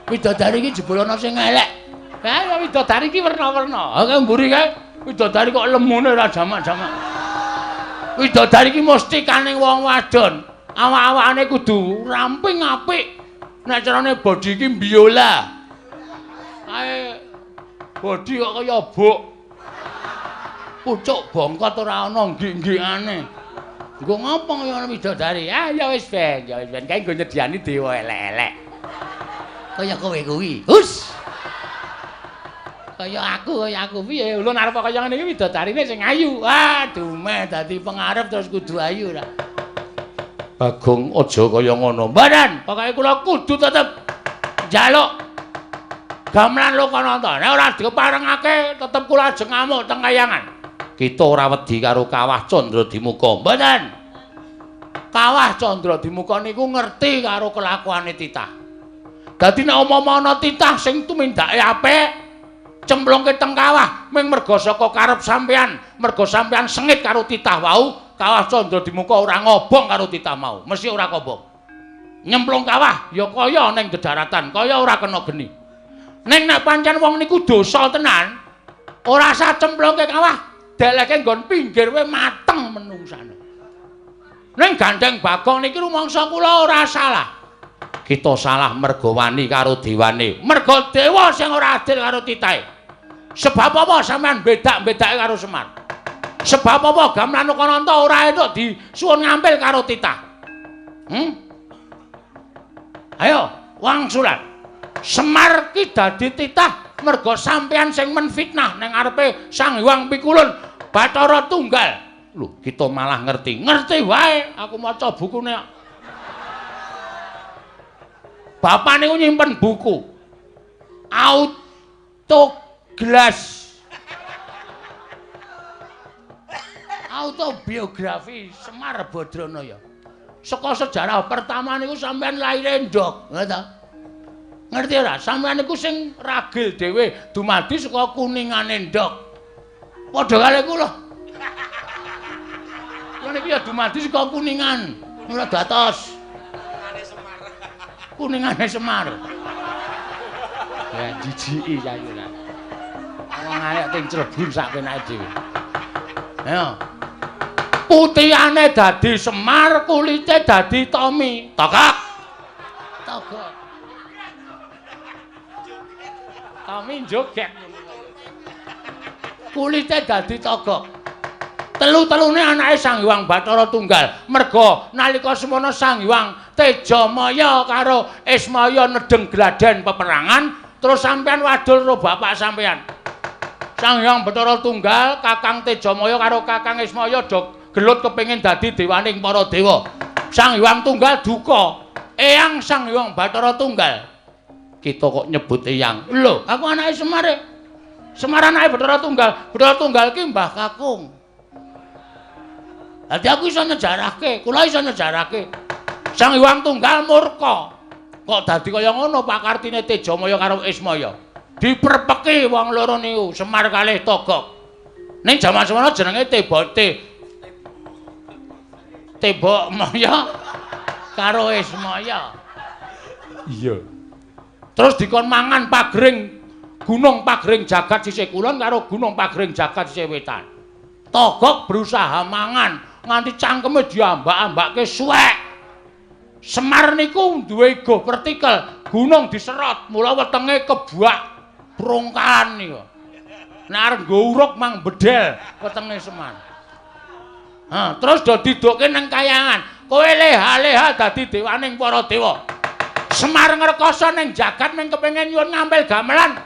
Widodari iki jebul ana sing elek. Ha, widodari iki werna-werna. Ha, mburi kae widodari kok lemune ora jamak-jamak. Widodari iki mesti kaning wong wadon. Awak-awakane kudu ramping apik. Nek carane body iki biola. Kae body kok kaya buk. Pucuk bongkot ora ana nggik-nggikane. Nggo ngopo kaya ngono widodari? Ah ya wis ben, ya wis ben kae nggo nyediani dewa elek-elek. Kaya kowe kuwi. Hus. Kaya aku piye? Ulun arep kaya ngene iki widodarine sing ayu. Ah, dumeh dadi pengarep terus kudu ayu ra. Bagong aja kaya ngono. Mboten, pokoke kula kudu tetep njaluk gamelan Lokananta. Nek ora diparengake tetep kula ajeng ngamuk teng kayangan. Kita ora wedi karo Kawah Candradimuka. Mboten. Kawah Candradimuka niku ngerti karo kelakuane titah. Dadi nek umpama ana titah sing tumindake apik, cemplungke teng kawah ming merga saka karep sampean, merga sampean sengit karo titah wau, Kawah Candradimuka ora ngobong karo titah mau, mesti ora kobong. Nyemplung kawah ya kaya ning dedaratan, kaya ora kena geni. Ning nek pancen wong niku dosa tenan, ora sah cemplungke kawah, deleke nggon pinggir wae mateng menungsane. Ning gandeng Bagong niki rumangsa kula ora salah. Kita salah merga wani karo dewane. Merga dewa sing ora adil karo titahe. Sebab apa sampean bedak-bedake karo Semar? Sebab apa gamelan Lokananta ora entuk disuwun ngampil karo titah? Ayo, wangsulan. Semar ki dadi titah merga sampean sing menfitnah ning ngarepe Sang Hyang Pikulun Bathara Tunggal. Lho, kita malah ngerti. Ngerti wae, aku maca bukune. Bapak niku nyimpen buku Autoglass. Autobiografi Semar Badranaya. Saka sejarah pertama niku sampean lahire ndok, ngerti ta? Ngerti ora? Sampean niku sing ragil dhewe dumadi saka kuningane ndok. Padha karo kula. Kula niki ya dumadi saka kuningan, ora datos. Kuningane Semar. Ya jijiki saiki lah. Wong arek ting clebur sak penake dhewe. Ayo. Putihane dadi Semar, kulite dadi Tommy. Togok. Togok. Tommy joget. Kulite dadi togok. Telu-telune anake Sang Hyang Bathara Tunggal. Merga nalika semono Sang Hyang Tejamaya karo Ismaya nedeng gladen peperangan, terus sampean wadul karo bapak sampean. Sang Hyang Bathara Tunggal, Kakang Tejamaya karo Kakang Ismaya do gelut kepengin dadi dewaning para dewa. Sang Hyang Tunggal duka, eyang Sang Hyang Bathara Tunggal. Kita kok nyebut eyang. Lho, aku anake Semar. Semar anake Bathara Tunggal. Bathara Tunggal ki Mbah Kakung. Dadi aku iso nyejarahke, kula iso nyejarahke. Sang Hyang Tunggal murka. Kok dadi kaya ngono pakartine Tejamaya karo Ismaya. Diprepeki wong loro niku, Semar kalih Togok. Ning jaman semono jenenge Tebok Maya karo Ismaya. Iya. Terus dikon mangan pagring Gunung Pagring Jagat sisih kulon karo Gunung Pagring Jagat sisih wetan. Togok berusaha mangan nganti cangkeme diambak-ambake suwek. Semar niku duwe igo vertikal, gunung diserot, mula wetenge kebuak brongkalan niku. Nek arep nggo uruk mang bedel wetenge Semar. Ha, terus do didokke nang kayangan. Kowe leha-leha dadi dewaning para dewa. Semar ngrekoso ning jagat mung kepengin nyuwun ngambil gamelan.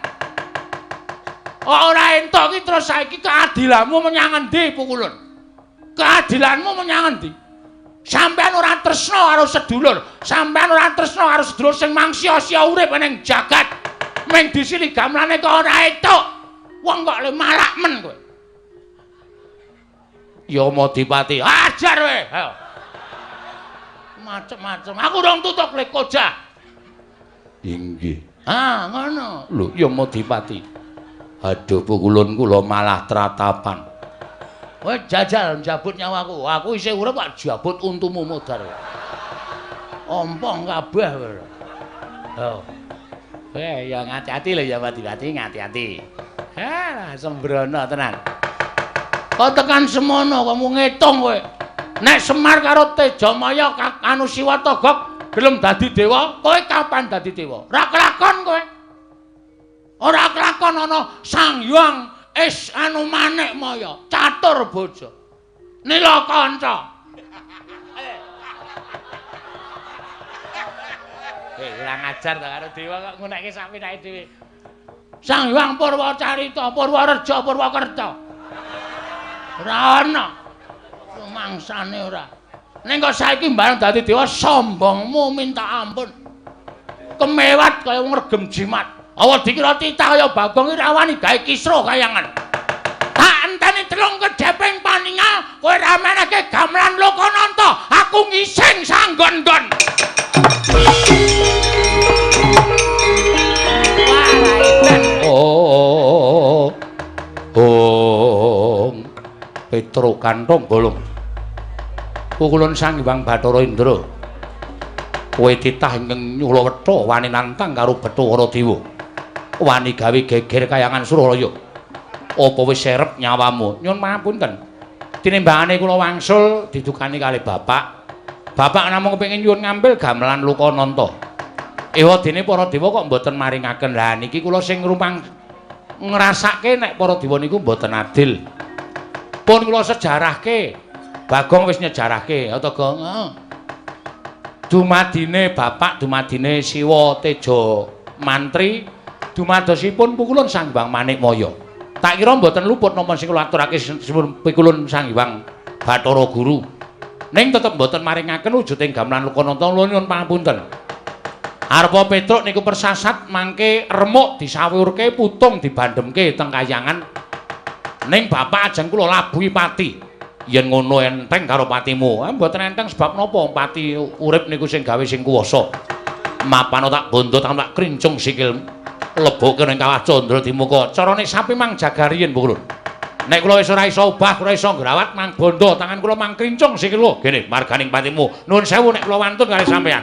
Ora entuk iki terus saiki keadilanmu menyang endi Pukulun? Keadilanmu menyang endi? Sampeyan ora tresna karo sedulur, sampeyan ora tresna karo sedulur sing mangsia-sia urip ning jagat. Mung disili gamelane kok ora entuk. Wong kok le malak men kowe. Yamadipati, ajar kowe. Ayo. Macem-macem. Aku rong tutuk le kojah. Inggih. Ah, ngono. Lho, Yamadipati. Aduh Pukulun kula malah tratapan. Kowe jajal njabut nyawaku. Aku isih urip kok jabut untumu modar. Ompong kabeh kowe. Oh. Ya ngati-ati lho Yamadipati, ngati-ati. Ha, sembrono tenan. Kok tekan semono kamu ngitung kowe. Nek Semar karo Tejamaya anu Siwa Togok gelem dadi dewa, kowe kapan dadi dewa? Ora kelakon kowe. Ora kelakon ana Sang Hyang Is anu Manik Maya, catur bojo. Nila kanca. Kurang ajar to karo dewa kok ngunekke sak pinake dhewe. Sang Hyang Purwacarita, Purwareja, Purwakerta. Ora ana. Rumangsane ora. Ning kok saiki mbareng dadi dewa sombongmu minta ampun. Kemewat kaya wong regem jimat. Awa dikira titah kaya Bagong iki ra wani gawe kisruh kayangan. Tak enteni telung kedheping paningal kowe ra menehke gamelan Lokananta, aku ngising sanggon-nggon. Oh. Oh. Petro kantong bolong. Pukulun Sang Hyang Bathara Indra. Kowe titah ingkang nyulawetha wani nantang karo Bathara Dewa. Wani gawe geger kayangan Suralaya. Apa wis serep nyawamu? Nyun pangapunten. Tinimbangane kula wangsul didukani kalih bapak. Bapak namung kepengin nyuwun ngambil gamelan Lokananta. Ewa dene para dewa kok mboten maringaken. Lah niki kula sing rumang ngrasake nek para dewa niku mboten adil. Pun kula sejarahke. Bagong wis nyejarahke, ya to, Gong? Heeh. Dumadine bapak, dumadine Siwa Teja Mantri, dumadosipun Pukulun Sang Hyang Manikmaya. Tak kira mboten luput napa sing kula aturake Pikulun Sang Hyang Bathara Guru. Ning tetep mboten maringaken wujuding gamelan Lokananta, kula nyuwun pangapunten. Arpa Petruk niku persasat mangke remuk disawurke putung dibandhemke teng kayangan. Ning bapak ajeng kula labuhi pati. Yen ngono enteng karo patimu. Mboten enteng sebab napa pati urip niku sing gawe sing kuwasa. Mapano tak bondo tak krincung sikil lebokke ning kawah Candra Dimuka. Carane sapi mang jaga riyin Pukulun. Nek kula wis ora iso obah, ora iso ngrawat mang bondo tangan kula mang krincung sikil lho. Gene marganing patimu. Nuwun sewu nek kula wantun kali sampeyan.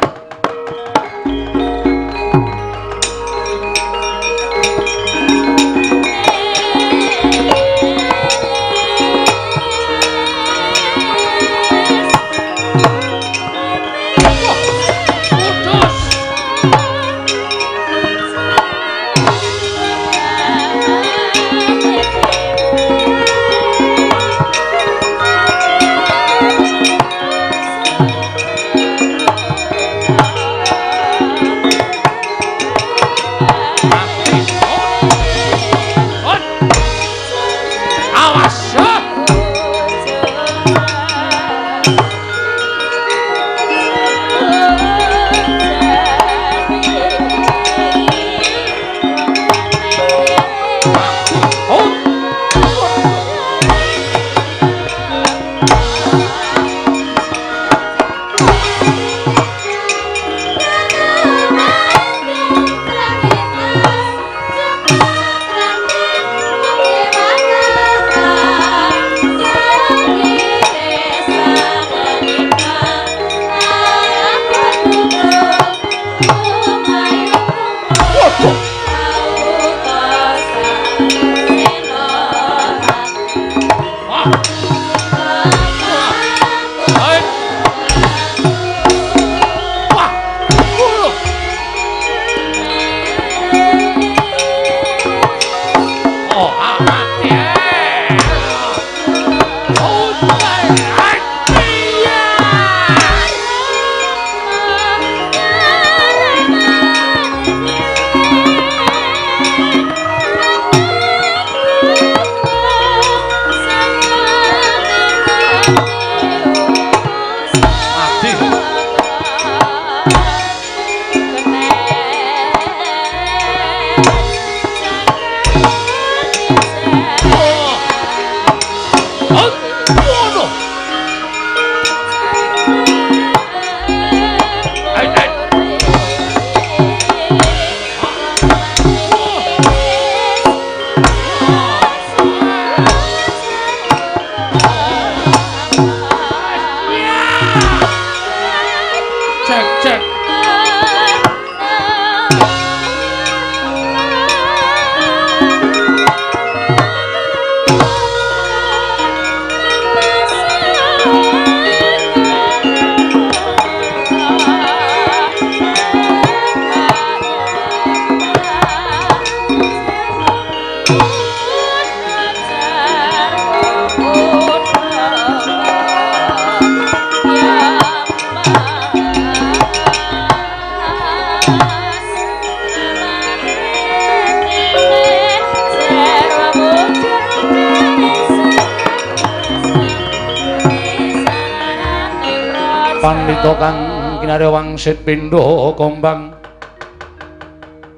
Pandhita kang kinarya wangsit pindha kombang.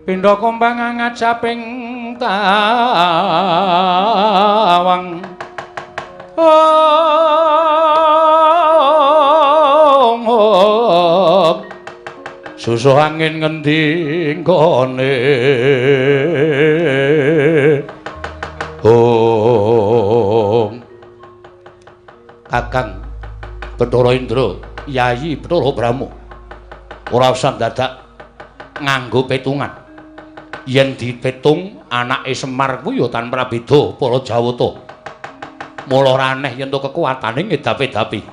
Pindha kombang ngajaping tawang. Om om. Susuh angin ngendi nggone. Om. Kakang Bathara Indra, Yayi Bathara Brahma. Ora usah dadak nganggo petungan. Yen dipetung anake Semar kuwi ya tanpa beda para Jawata. Mula ora aneh yen to kekuatane ngedapi-dapi.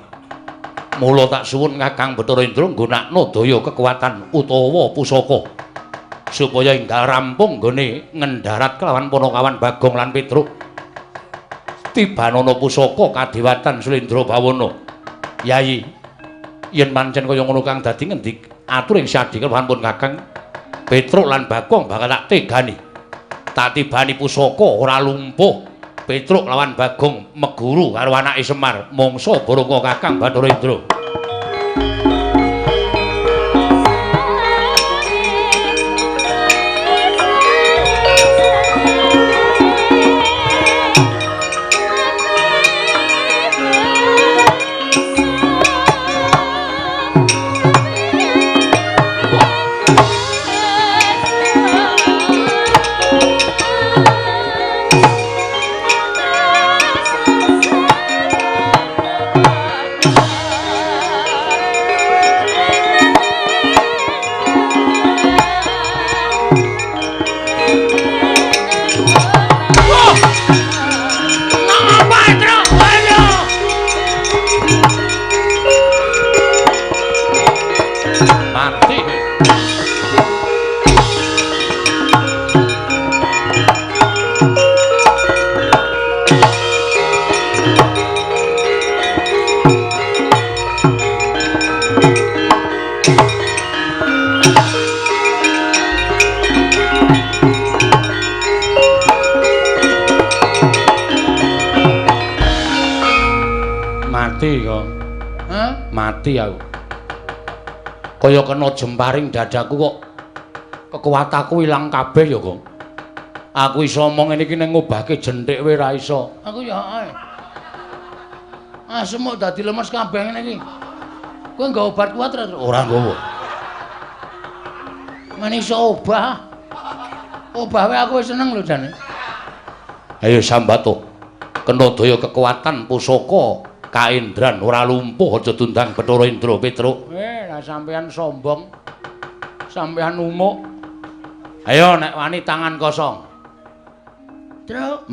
Mula tak suwun Kakang Bathara Indra nggunakno daya kekuatan utawa pusaka supaya enggal rampung nggone ngendharat kelawan Panakawan Bagong lan Petruk. Tibanana pusaka kadewatan Sulendra Bawana. Yayi, yen pancen kaya ngono kang dadi ngendi atur ing sadhi keluhan pun Kakang Petruk lan Bagong bakal tak tegani. Tak tibani pusaka ora lumpuh. Petruk lawan Bagong meguru karo anake Semar mangsa baraka Kakang Bathara Indra. Mati kok. Hah? Mati aku. Kaya kena jemparing dadaku kok kekuatanku ilang kabeh ya, Kong. Aku iso omong ngene iki ning ngobahke jenthik wae ra iso. Aku ya ae. Asem kok dadi lemes kabeh ngene iki. Kowe nggawa obat kuat ora? Ora nggawa. Men iso obah. Obah wae aku wis seneng lho jane. Ayo sambato. Kena daya kekuatan pusaka kaendran ora lumpuh aja dundang Bathara Indra Petruk. Lah sampean sombong. Sampean umuk. Ayo nek wani tangan kosong. Truk.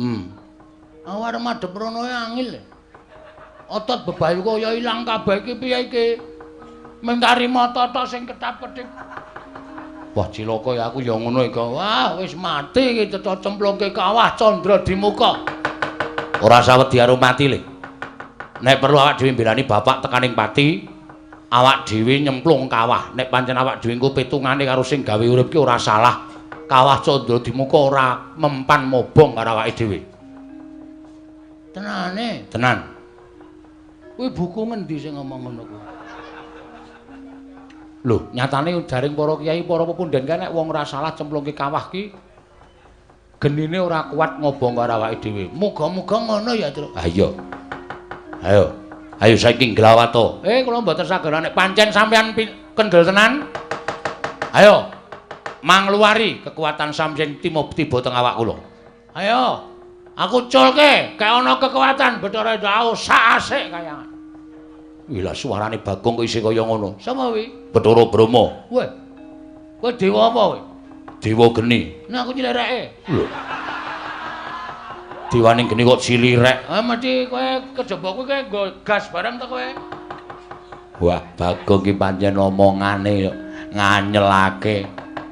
Aku arep madhep rono angil. Otot bebayu kaya ilang kabeh iki piye iki? Mung tarima tok sing ketap-ketip. Wah cilaka ya aku ya ngono iki. Wah wis mati iki cetha cemplungke kawah candra di muka. Ora usah wedi karo mati le. Nek perlu awak dhewe mbelani bapak tekaning pati, awak dhewe nyemplung kawah. Nek pancen awak dhewe engko petungane karo sing gawe urip ki ora salah. Kawah candra di muka ora mempan mobong karo awake dhewe. Tenane? Tenan. Kuwi buku ngendi sing ngomong ngono kuwi? Lho, nyatane jaring para kiai, para pepunden kae nek wong ora salah cemplungke kawah ki genine ora kuat ngobong karo awake dhewe. Muga-muga ngono ya, Truk. Ha iya. Ayo. Ayo saiki nglawato. Kula mboten saged nek pancen sampean kendel tenan. Ayo. Mangluwari kekuatan sampeyan tiba teng awak kula. Ayo. Aku culke, kaya ana kekuatan Bathara Indra sak asik kayangan. Wih lah suarane Bagong kok isih kaya ngono. Sapa kuwi? Bathara Brahma. Weh. Kowe dewa apa kowe? Dewa geni. Nah aku nyilireke. Lho. Dewane geni kok cilirek. Ah mesti kowe kejaba kuwi kowe nggo gas barang ta kowe? Wah, Bagong ki pancen omongane nganyelake.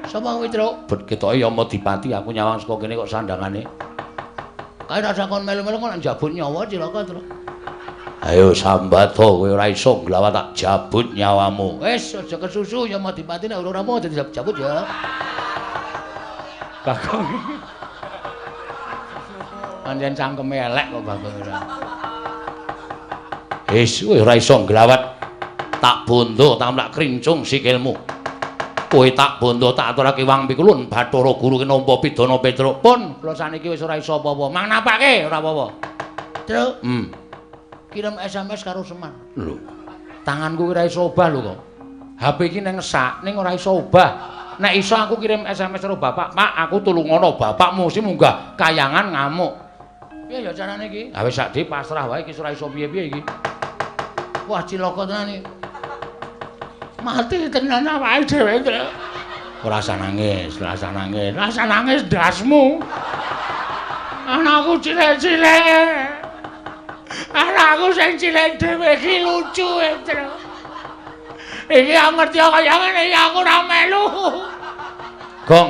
Sapa kuwi, Truk? Bet ketoke Yama Dipati aku nyawang saka kene kok sandangane. Kae rasa kon melu-melu kok njabut nyawa cilaka, Truk. Ayo sambato kowe ora iso nglawat tak jabut nyawamu. Wis aja kesusu Yama Dipati nek ora rampung aja dijabut ya. Bagong. Pancen cangkeme elek kok Bagong ora. Wis kowe ora iso nglawat. Tak bondo tamlak krincung sikilmu. Kowe tak bondo tak aturake wang pikulun Bathara Guru ki nampa pidana Petruk. Pun kula saniki wis ora iso apa-apa. Mang napake ora apa-apa. Truk. Kirim SMS karo Semar. Lho. Tanganku ora iso obah lho kok. HP iki nang sak ning ora iso obah. Nek iso aku kirim SMS karo bapak, "Pak, aku tulungono bapakmu sing munggah kayangan ngamuk." Piye ya carane iki? Ha wis sak pasrah wae iki ora iso piye-piye iki. Wah, cilaka tenan iki. Mati tenan awake dhewe, Truk. Ora usah nangis, ora usah nangis. Ora usah nangis ndasmu. Anakku cilik-cilik. Anakku sing cilik dhewe iki lucu, Truk. Iki aku ngerti kaya ngene iki aku ora melu. Gong.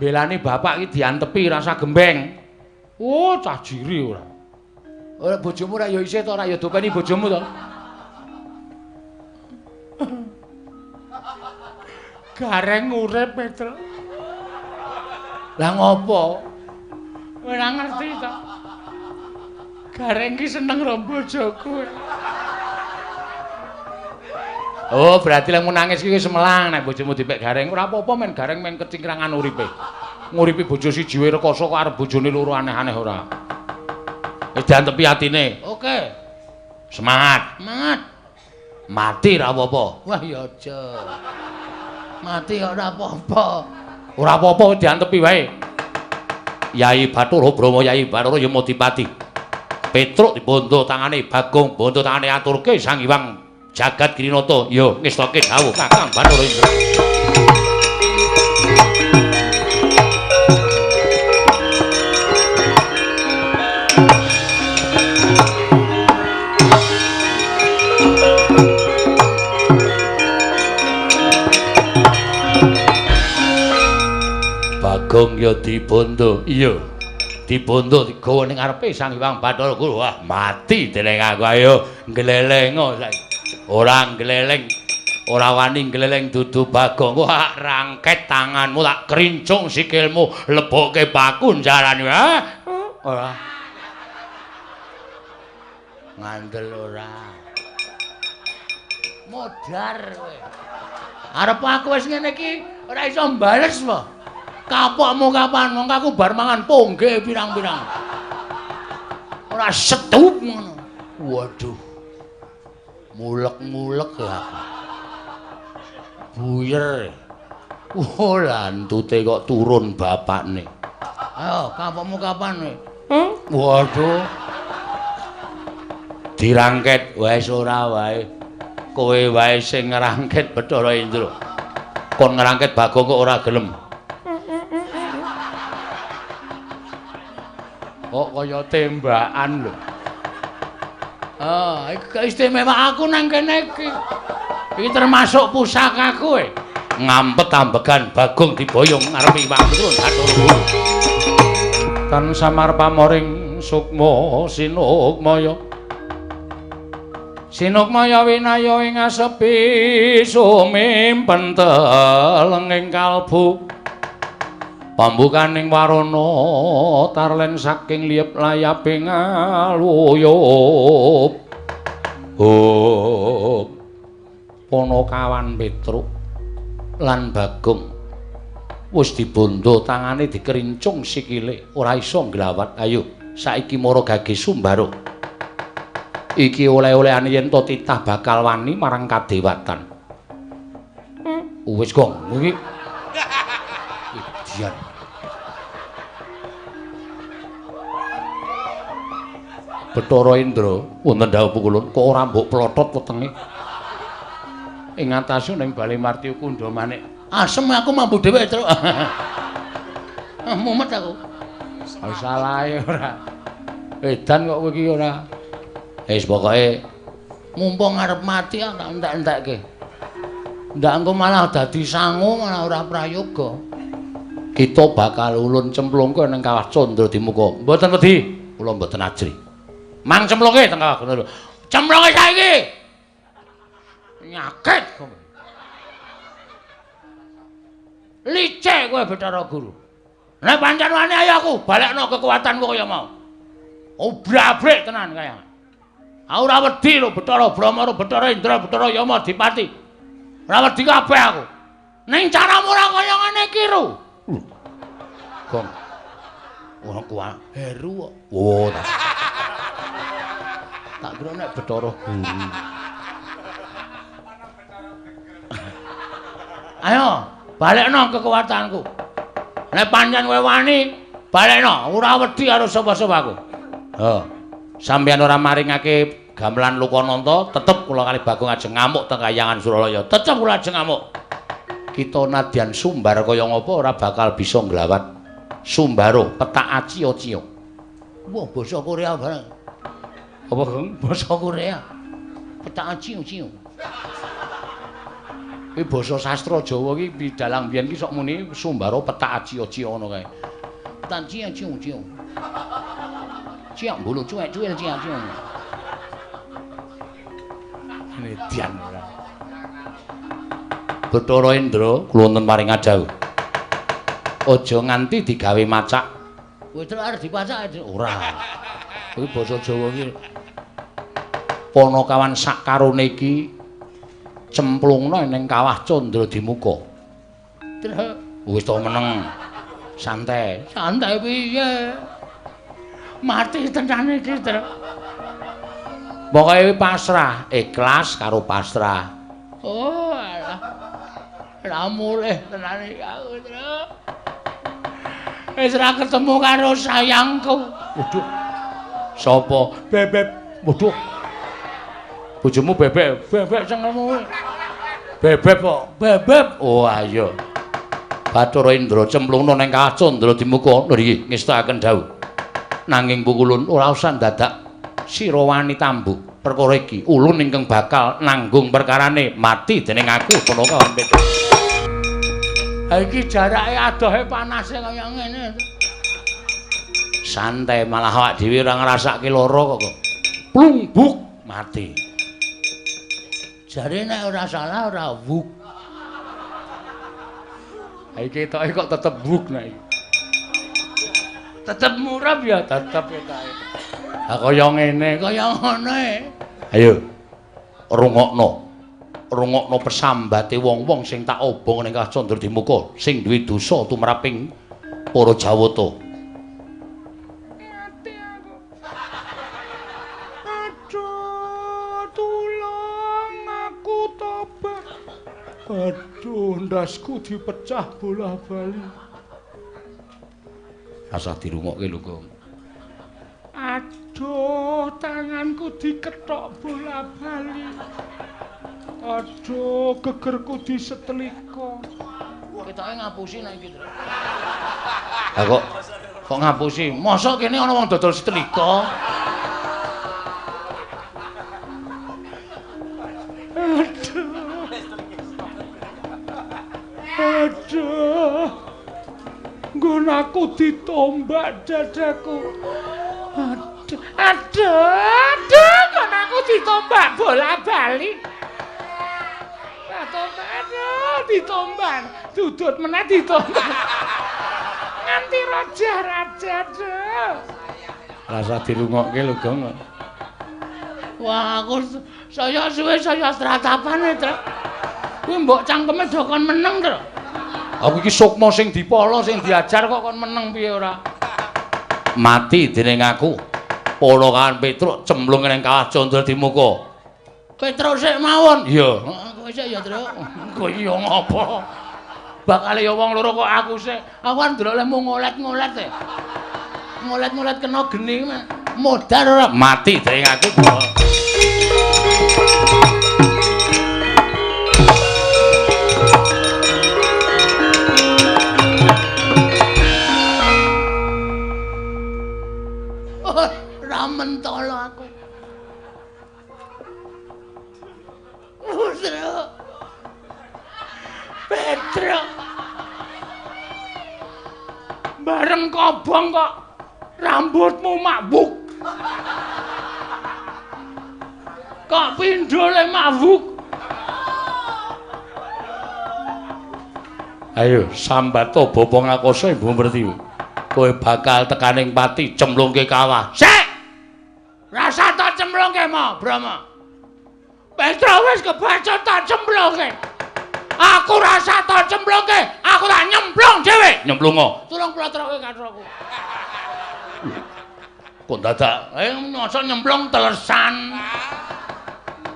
Belani bapak iki diantepi rasa gembeng. Oh, cah jiri ora. Ora bojomu ora ya isih to, ora ya dopeni bojomu to. Gareng urip, Petruk. Lah ngopo? Ora ngerti to. Gareng ki seneng karo bojoku. Oh, berarti lek nangis iki wis melang nek bojomu dipek Gareng. Ora apa-apa men Gareng men kecingkrangan uripe. Nguripi bojo siji wae rekoso kok arep bojone loro aneh-aneh ora. Wis diantepi atine. Oke. Semangat. Semangat. Mati ora apa-apa. Wah ya aja. Mati kok ora apa-apa. Ora apa-apa diantepi wae. Yai Bathara Brahma, Yai Bathara Yamadipati. Petruk dibondo tangane Bagong, bondo tangane aturke Sang Hyang Jagat Girinata. Ya ngestoke dawuh Kakang Bathara Indra. Bagong ya dibondo. Iya. Dibondo digawa ning ngarepe Sang Hyang Bathara Guru. Wah, mati deleng aku. Ayo nglelengo saiki. Ora ngleleng, ora wani ngleleng dudu Bagong. Wah, rangket tanganmu tak krincung sikilmu, lebokke paku njarane. Ora. Ngandel ora. Modar kowe. Arep aku wis ngene iki ora iso mbales po. Kapokmu kapan? Wong aku bar mangan pongge pirang-pirang. Ora setup ngono. Waduh. Mulek-mulek ya aku. Buyer. Oh, lantute kok turun bapakne. Ayo, kapokmu kapan kowe? Waduh. Dirangket wis ora wae. Kowe wae sing ngrangket Bathara Indra. Kon ngrangket Bagong kok ora gelem. Kok kaya tembakan lho. Ah, iki istimewa aku nang kene iki. Iki termasuk pusakaku e. Ngampet ambegan Bagong diboyong ngarepe Iwak Petruk Bathara Guru. Tan samar pamoring sukma sinukmaya. Sinukmaya winaya ing asepi sumimpen telenging kalbu. Pambukaning warana tarlen saking liyep layape ngaluyup. Hop. Ponokawan Petruk lan Bagong wis dibondo tangane dikerincung sikile, ora iso nglawat. Ayo saiki mara gage Sumbaro. Iki oleh-olehane yen to titah bakal wani marang kadewatan. Wis gong iki. Dian. Bathara Indra, wonten dawuh pukulun, kok ora mbok plotot wetenge. Ing atase ning Bale Martya Kundha Manik. Asem aku mambu dhewe, Truk. Mumet aku. Salahe ora. Edan kok kowe iki ora. Wis pokoke mumpung arep mati tak entek-entekke. Ndak engko malah dadi sangu malah ora prayoga. Kita bakal ulun cemplungke ning kawah Candra Dimuka. Mboten wedi, kula mboten ajri. Mang cemplungke teng kawah Candra. Cemplungke saiki. Nyakit kowe. Licik kowe Bathara Guru. Nek pancen wani ayo aku balekno kekuatanku kaya mau. Obrabrik tenan kaya. Aku ora wedi lho Bathara Brahma, Bathara Indra, Bathara Yama Dipati. Ora wedi kabeh aku. Ning caramu ora kaya ngene iki, Ru. Gong. Ora kuwi Heru kok. Oh, tak kira nek Bathara Guru. Ayo, balekno kekuatanku. Nek pancen kowe wani, balekno, ora wedi karo sapa-sapa aku. Ha. Sampeyan ora maringake gamelan Lokananta, tetep kula kali Bagong ajeng ngamuk teng Kahyangan Suralaya. Tetep kula ajeng ngamuk. Kita nadyan sumbar kaya ngapa ora bakal bisa nglawat. Sumbaro petak acio-cio. Wah, basa Korea bareng. Apa, Gong? Basa Korea. Petak acio-cio. Kuwi basa sastra Jawa iki dalang biyen iki sok muni Sumbaro petak acio-cio ngono kae. Petak acio-cio. Ciak bulu cuek-cuil ciak-ciak. Median ora. Bathara Indra kula wonten paring adhawuh. Aja nganti digawe macak. Kowe arep dipacak ora. Kuwi basa Jawa iki. Panakawan sakarone iki cemplungna ning kawah Candra Dimuka. Wis to meneng. Santai. Santai piye? Mati tenan iki, Tru. Pokoke pasrah, ikhlas karo pasrah. Oh, alah. Ra mulih tenan iki aku, Tru. Wis ra ketemu karo sayangku. Waduh. Sapa? Bebek. Waduh. Bojomu bebek, bebek cengkelmu. Bebek kok. Bebek. Oh, ayo. Bathara Indra cemplungna ning kawah Candra Dimuka. Lho iki ngestakaken dawuh. Nanging pukulun ora usah dadak sira wani tambuk perkara iki. Ulun ingkang bakal nanggung perkarane mati dening aku Panakawan Petruk. Ha iki jarake adohe panase kaya ngene. Santai malah awak dhewe ora ngrasake lara kok. Plungbuk mati. Jare nek ora salah ora wuk. Ha iki ketoke kok tetep wuk nek iki. Tetep murab ya, tetep ketoke. Ha kaya ngene, kaya ngono e. Ayo rungokno. Rungokno pesambate wong-wong sing tak obong ning Kawah Candra Dimuka sing duwe dosa tumraping para Jawata. Mati aku. Aduh, tulung aku tobat. Aduh, ndasku dipecah bola-bali. Rasah dirungokke lho, Gong. Aduh, tanganku dikethok bola-bali. Aduh, gegerku disetlika. Ketoke ngapusi nek iki, Tru. Lah kok ngapusi? Mosok kene ana wong dodol setlika? Aduh. Aduh. Nggon aku ditombak dadaku. Aduh, aduh, aduh, nggon aku ditombak bola-bali. Aduh, ditombak, dudut meneh ditombak. Nganti raja-raja, aduh. Rasa dirungokke lho, Gong. Wah, aku saya suwe saya stratapan, Tru. Kuwi mbok cangkeme do kon meneng, Tru. Aku iki sukma sing dipala, sing diajar kok kon meneng piye ora? Mati dening aku. Panakawan Petruk cemplung ning Kawah Candra Dimuka. Petruk sik mawon. Iya. Kowe sik ya, Truk. Kowe ya ngopo? Bakale ya wong loro kok aku sik. Aku kan ndelok lehmu ngolet-ngolet e. Ngolet-ngolet kena geni modar ora? Mati dening aku. Ora mentolo aku. Putra. Petruk. Bareng kobong kok rambutmu makbuk. Kok pindhole makbuk. Ayo sambato bapa ngakoso Ibu Pertiwi. Kowe bakal tekaning pati cemplungke kawah. Sik. Rasa to cemplungke Brahma, Brahma. Petruk wis kebacut tak cemplungke. Aku rasa tak cemplungke, aku tak nyemplung dhewe. Nyemplungo. Tulung plotroke katroku. Kok dadak nyosok nyemplung telesan.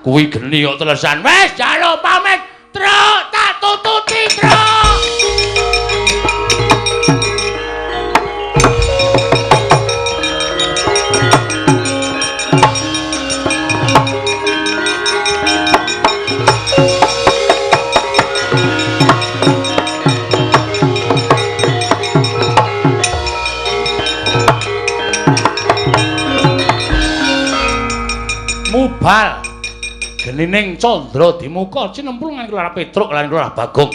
Kuwi geni kok telesan. Wis jaluk pamit, Truk, tak tututi, Truk. Mubal genining candra dimuka cinemplungan Lurah Petruk lan Lurah Bagong.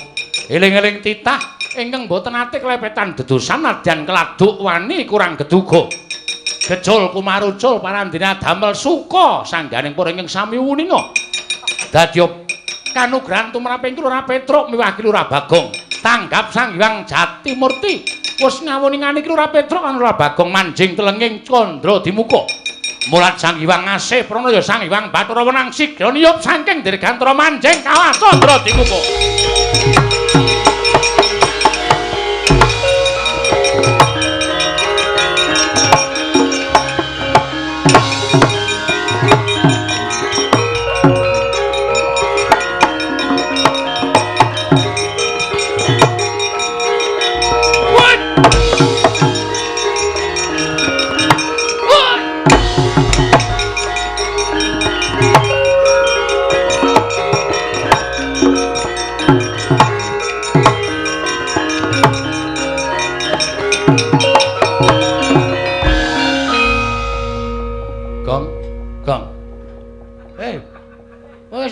Eling-eling titah ingkang boten ate klepetan dedosan nadyan keladuk wani kurang geduga. Gejul kumarucul parandene damel suka sangganing para ingkang sami wuninga. Dadya kanugrahan tumraping Lurah Petruk miwah Lurah Bagong. Tanggap Sang Hyang Jatimurti wis ngawuningani Lurah Petruk lan Lurah Bagong manjing telenging candra dimuka. Mulat Sang Hyang Asih Pranaya Sang Hyang Bathara Wenang sigra niyup saking dirgantara manjing kawah candra dimuka.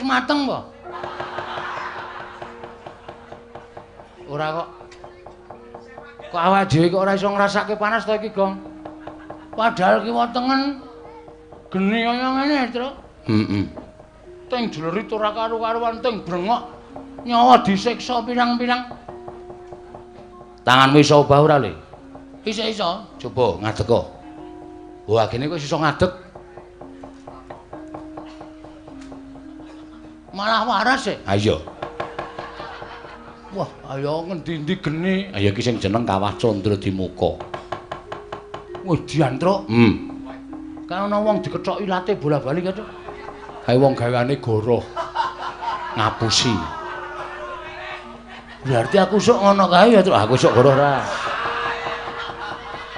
Mateng po? Ora kok. Kok awake dhewe kok ora iso ngrasake panas to iki, Gong? Padahal kiwa tengen geni kaya ngene, Truk. Heeh. Teng jlerit ora karu-karuan, teng brengok nyawa disiksa pirang-pirang. Tanganmu iso obah ora, Le? Iso-iso. Coba ngadeg kok. Wah, gene kok iso ngadeg. Malah waras e. Ha iya. Wah, ayo ngendi-endi geni. Ha iki sing jeneng Kawah Candra Dimuka. Wah, dian, Truk. Kan ana wong dikethok ilate bola-bali kae, Truk. Kae wong gaweane goroh. Ngapusi. Berarti aku sok ngono kae ya, Truk. Aku sok goroh ora.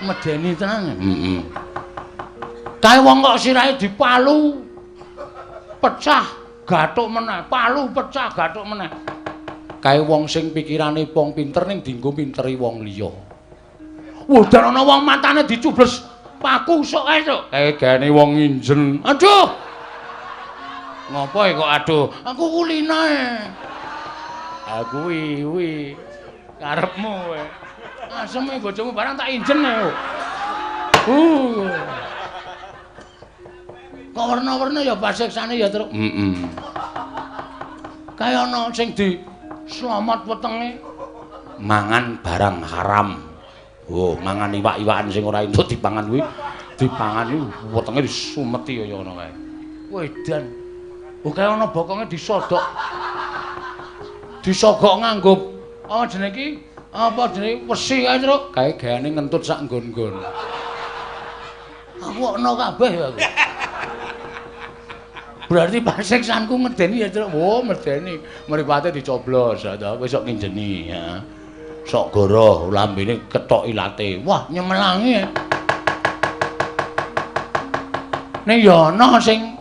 Medeni tenan. Heeh. Kae wong kok sirahe dipalu pecah. Gathuk meneh, palu pecah gathuk meneh. Kae wong sing pikirane wong pinter ning dienggo minteri wong liya. Wudan ana wong matane dicubles paku sok kae, Cuk. Kae gaene wong nginjen. Aduh. Ngopo e kok aduh? Aku kulina e. Ha kuwi kuwi karepmu kowe. Aseme bojomu barang tak injen e. Kok werna-werna ya pasiksane ya, Truk. Heeh. Kaya ana sing di slamet wetenge mangan barang haram. Oh, mangan iwak-iwakan sing ora entuk dipangan kuwi, dipangan iki wetenge disumeti kaya ngono kae. Wedan. Oh, kaya ana bokonge disodok. Disogok nganggo apa jenenge iki? Apa jenenge wesi kae, Truk? Kae gaweane ngentut sak nggon-nggon. Aku ana kabeh ya aku. Berarti pasiksanku medeni ya, Truk. Oh, medeni. Mripate dicoblos, ya ta. Kowe sok nginjeni, ya. Sok goroh, lambene kethok ilate. Wah, nyemelangi. Ning ya ana sing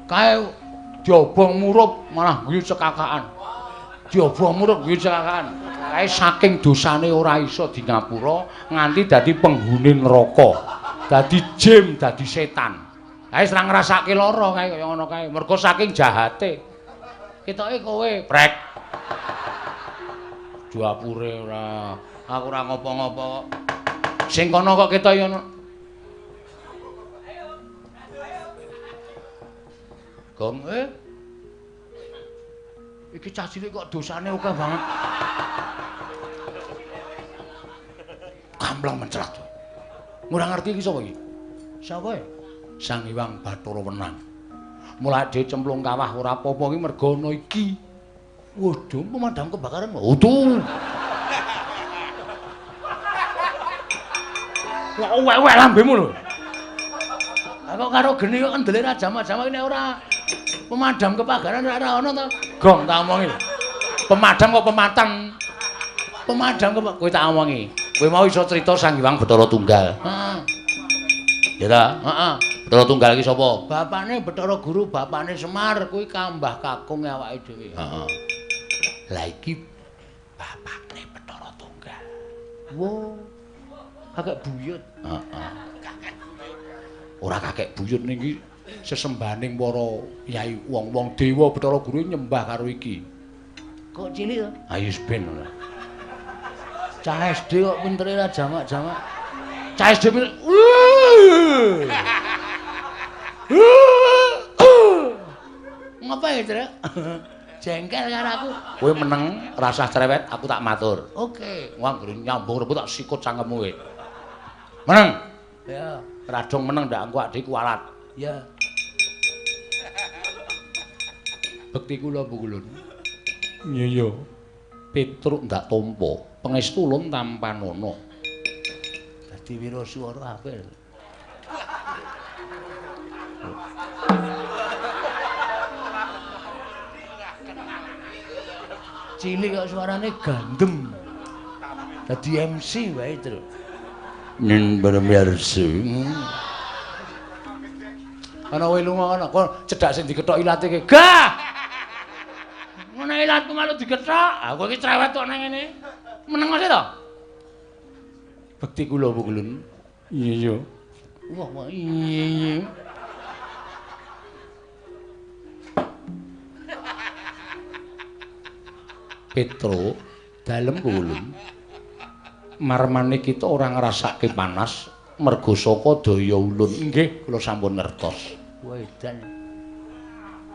kae diobong murup malah guyu cekakaan. Diobong murup guyu cekakaan. Kae saking dosane ora iso di ngapura nganti dadi penghuni neraka. Dadi jim, dadi setan. Kae wis ora ngrasake lara kae kaya ngono kae. Mergo saking jahate. Ketoke kowe prek. Duapure ora. Aku ora ngopo-ngopo kok. Sing kono kok ketoke ngono. Gong Iki cah cilik kok dosane akeh banget. Kampleng mencrat. Ora ngerti iki sapa iki? Sapa e? Sang Hyang Bathara Wenang. Mulai dhewe cemplung kawah ora apa-apa iki merga ana iki. Waduh, pemadam kebakaran. Waduh. Kok wek-wek lambemu lho. Kok karo geni kok kendele ra jamak-jamak nek ora pemadam kebakaran ora ana to. Gong tak omongi. Pemadam kok pematang. Pemadam kok kowe tak omongi. Kowe mau iso crita Sang Hyang Bathara Tunggal. Heeh. Ya ta? Heeh. Bathara Tunggal iki sapa? Bapane Bathara Guru, bapane Semar, kuwi kambah kakung awake dhewe. Heeh. Lah iki bapakne Bathara Tunggal. Wo. Kakek buyut. Heeh. Kakek buyut. Ora kakek buyut niki sesembahaning para yai wong-wong dewa Bathara Guru nyembah karo iki. Kok cilik to? Ayo ben ora. Cah SD kok pintere ra jamak-jamak. Cah SD pinter. Ngapa ya, Trek? Jengkel karo aku. Kowe meneng, rasah cerewet, aku tak matur. Oke. Wah, anggere nyambung rebut tak sikut cangkemmu kowe. Meneng. Ya, radong meneng ndak engko adik kualat. Ya. Bekti kula Bu Ulun. Iya iya. Petruk ndak tampa, pangestu ulun tampanana. Dadi wiraswara apik. Cilik kok suarane gandem. Dadi MC wae, Truk. Ning bermirsa. Ana kowe lunga ana, kok cedhak sing dikethok ilate ki. Gah! Ngono ilatku malu dikethok. Aku iki cerewet kok nang ngene. Meneng sih to? Bekti kula Bu Ulun. Iya iya. Wah, wah iya iya. Petro dalem Bu Ulun. Marmane kita ora ngrasake panas mergo saka daya ulun. Nggih, kula sampun ngertos. Wah, edan.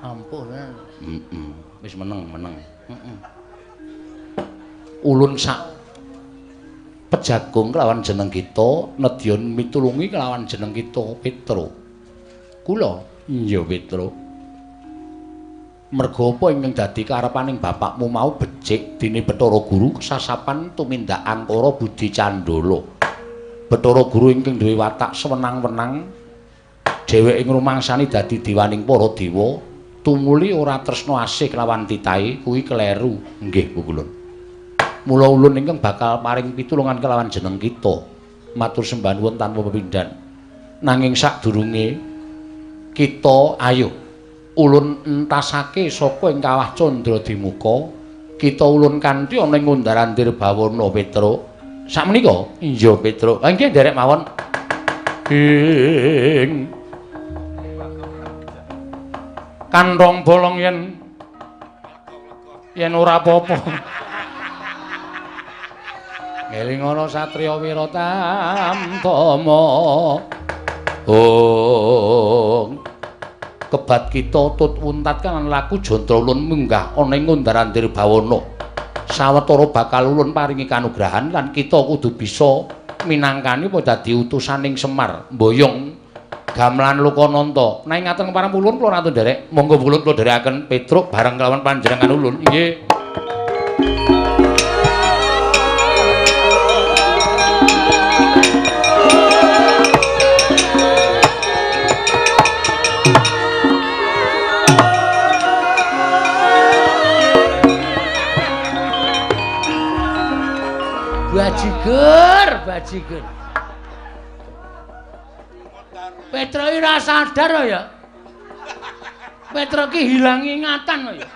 Ampuh tenan. Heeh. Wis meneng, meneng. Heeh. Ulun sak pejagung kelawan jeneng kita nedya mitulungi kelawan jeneng kita Petro. Kula iya Petro. Merga apa ingkang dadi karepaning bapakmu mau becik dene Bathara Guru kesasapan tumindak angkara budi candala. Bathara Guru ingkang duwe watak sewenang-wenang dheweke ngrumangsani dadi dewaning para dewa tumuli ora tresna asih kelawan titahe kuwi kleru. Nggih Bu Ulun. Mula ulun ingkang bakal paring pitulungan kelawan jeneng kita. Matur sembah nuwun tanpa pepindhan. Nanging sadurunge kita ayo ulun entasake saka ing kawah Candra Dimuka, kita ulun kanthi ana ing undar-andir bawana Petro. Sakmenika? Iya Petro. Ha nggih nderek mawon. Ing kantong bolong yen yen ora apa-apa. Ngelingono satriya wira tamtama. Oh. Kebat kita tut wuntat kan laku jantra ulun munggah ana ing undar-andir bawana. Sawetara bakal ulun paringi kanugrahan lan kita kudu bisa minangkani apa dadi utusaning Semar mboyong gamelan Lokananta. Nek ngaten kepareng ulun kula ratu nderek, monggo ulun kula nderekaken Petruk bareng kelawan panjenengan ulun. Nggih. Bajigur, bajigur. Petro iki ora sadar ya. Petro ki hilang ingatan ya.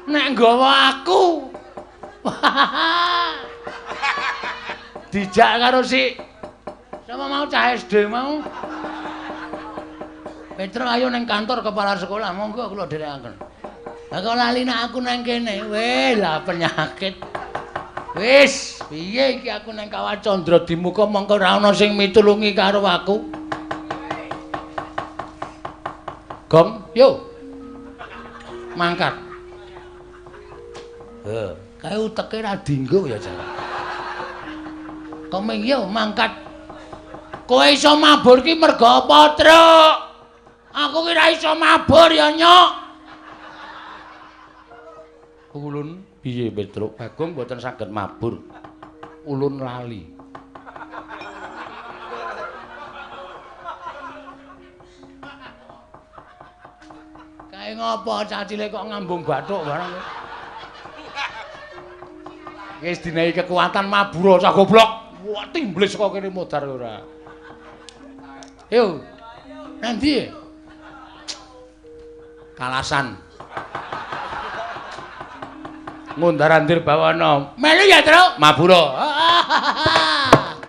Nek nggawa aku. Dijak karo si sapa mau cah SD mau. Petro ayo nang kantor kepala sekolah, monggo kula dherekaken. Lah kok lali nek aku nang kene. Weh, lah penyakit. Wis, piye iki aku nang Kawah Candra Dimuka mongko ora ana sing mitulungi karo aku. Gong, yo. Mangkat. Heh, kae uteke ra dinggo ya jan. Komeng yo mangkat. Kowe iso mabur ki mergo apa, Truk? Aku ki ra iso mabur ya, Nyok. Ulun piye, Petruk? Bagong mboten saged mabur. Ulun lali. Kae ngopo cah cilik kok ngambung bathuk barang. Wis dinehi kekuatan mabur cah goblok. Wah, timblis kok kene modar ora. Yo. Nanti. Kalasan. Ngundar-andir bawana. Melu ya, Truk? Mabura.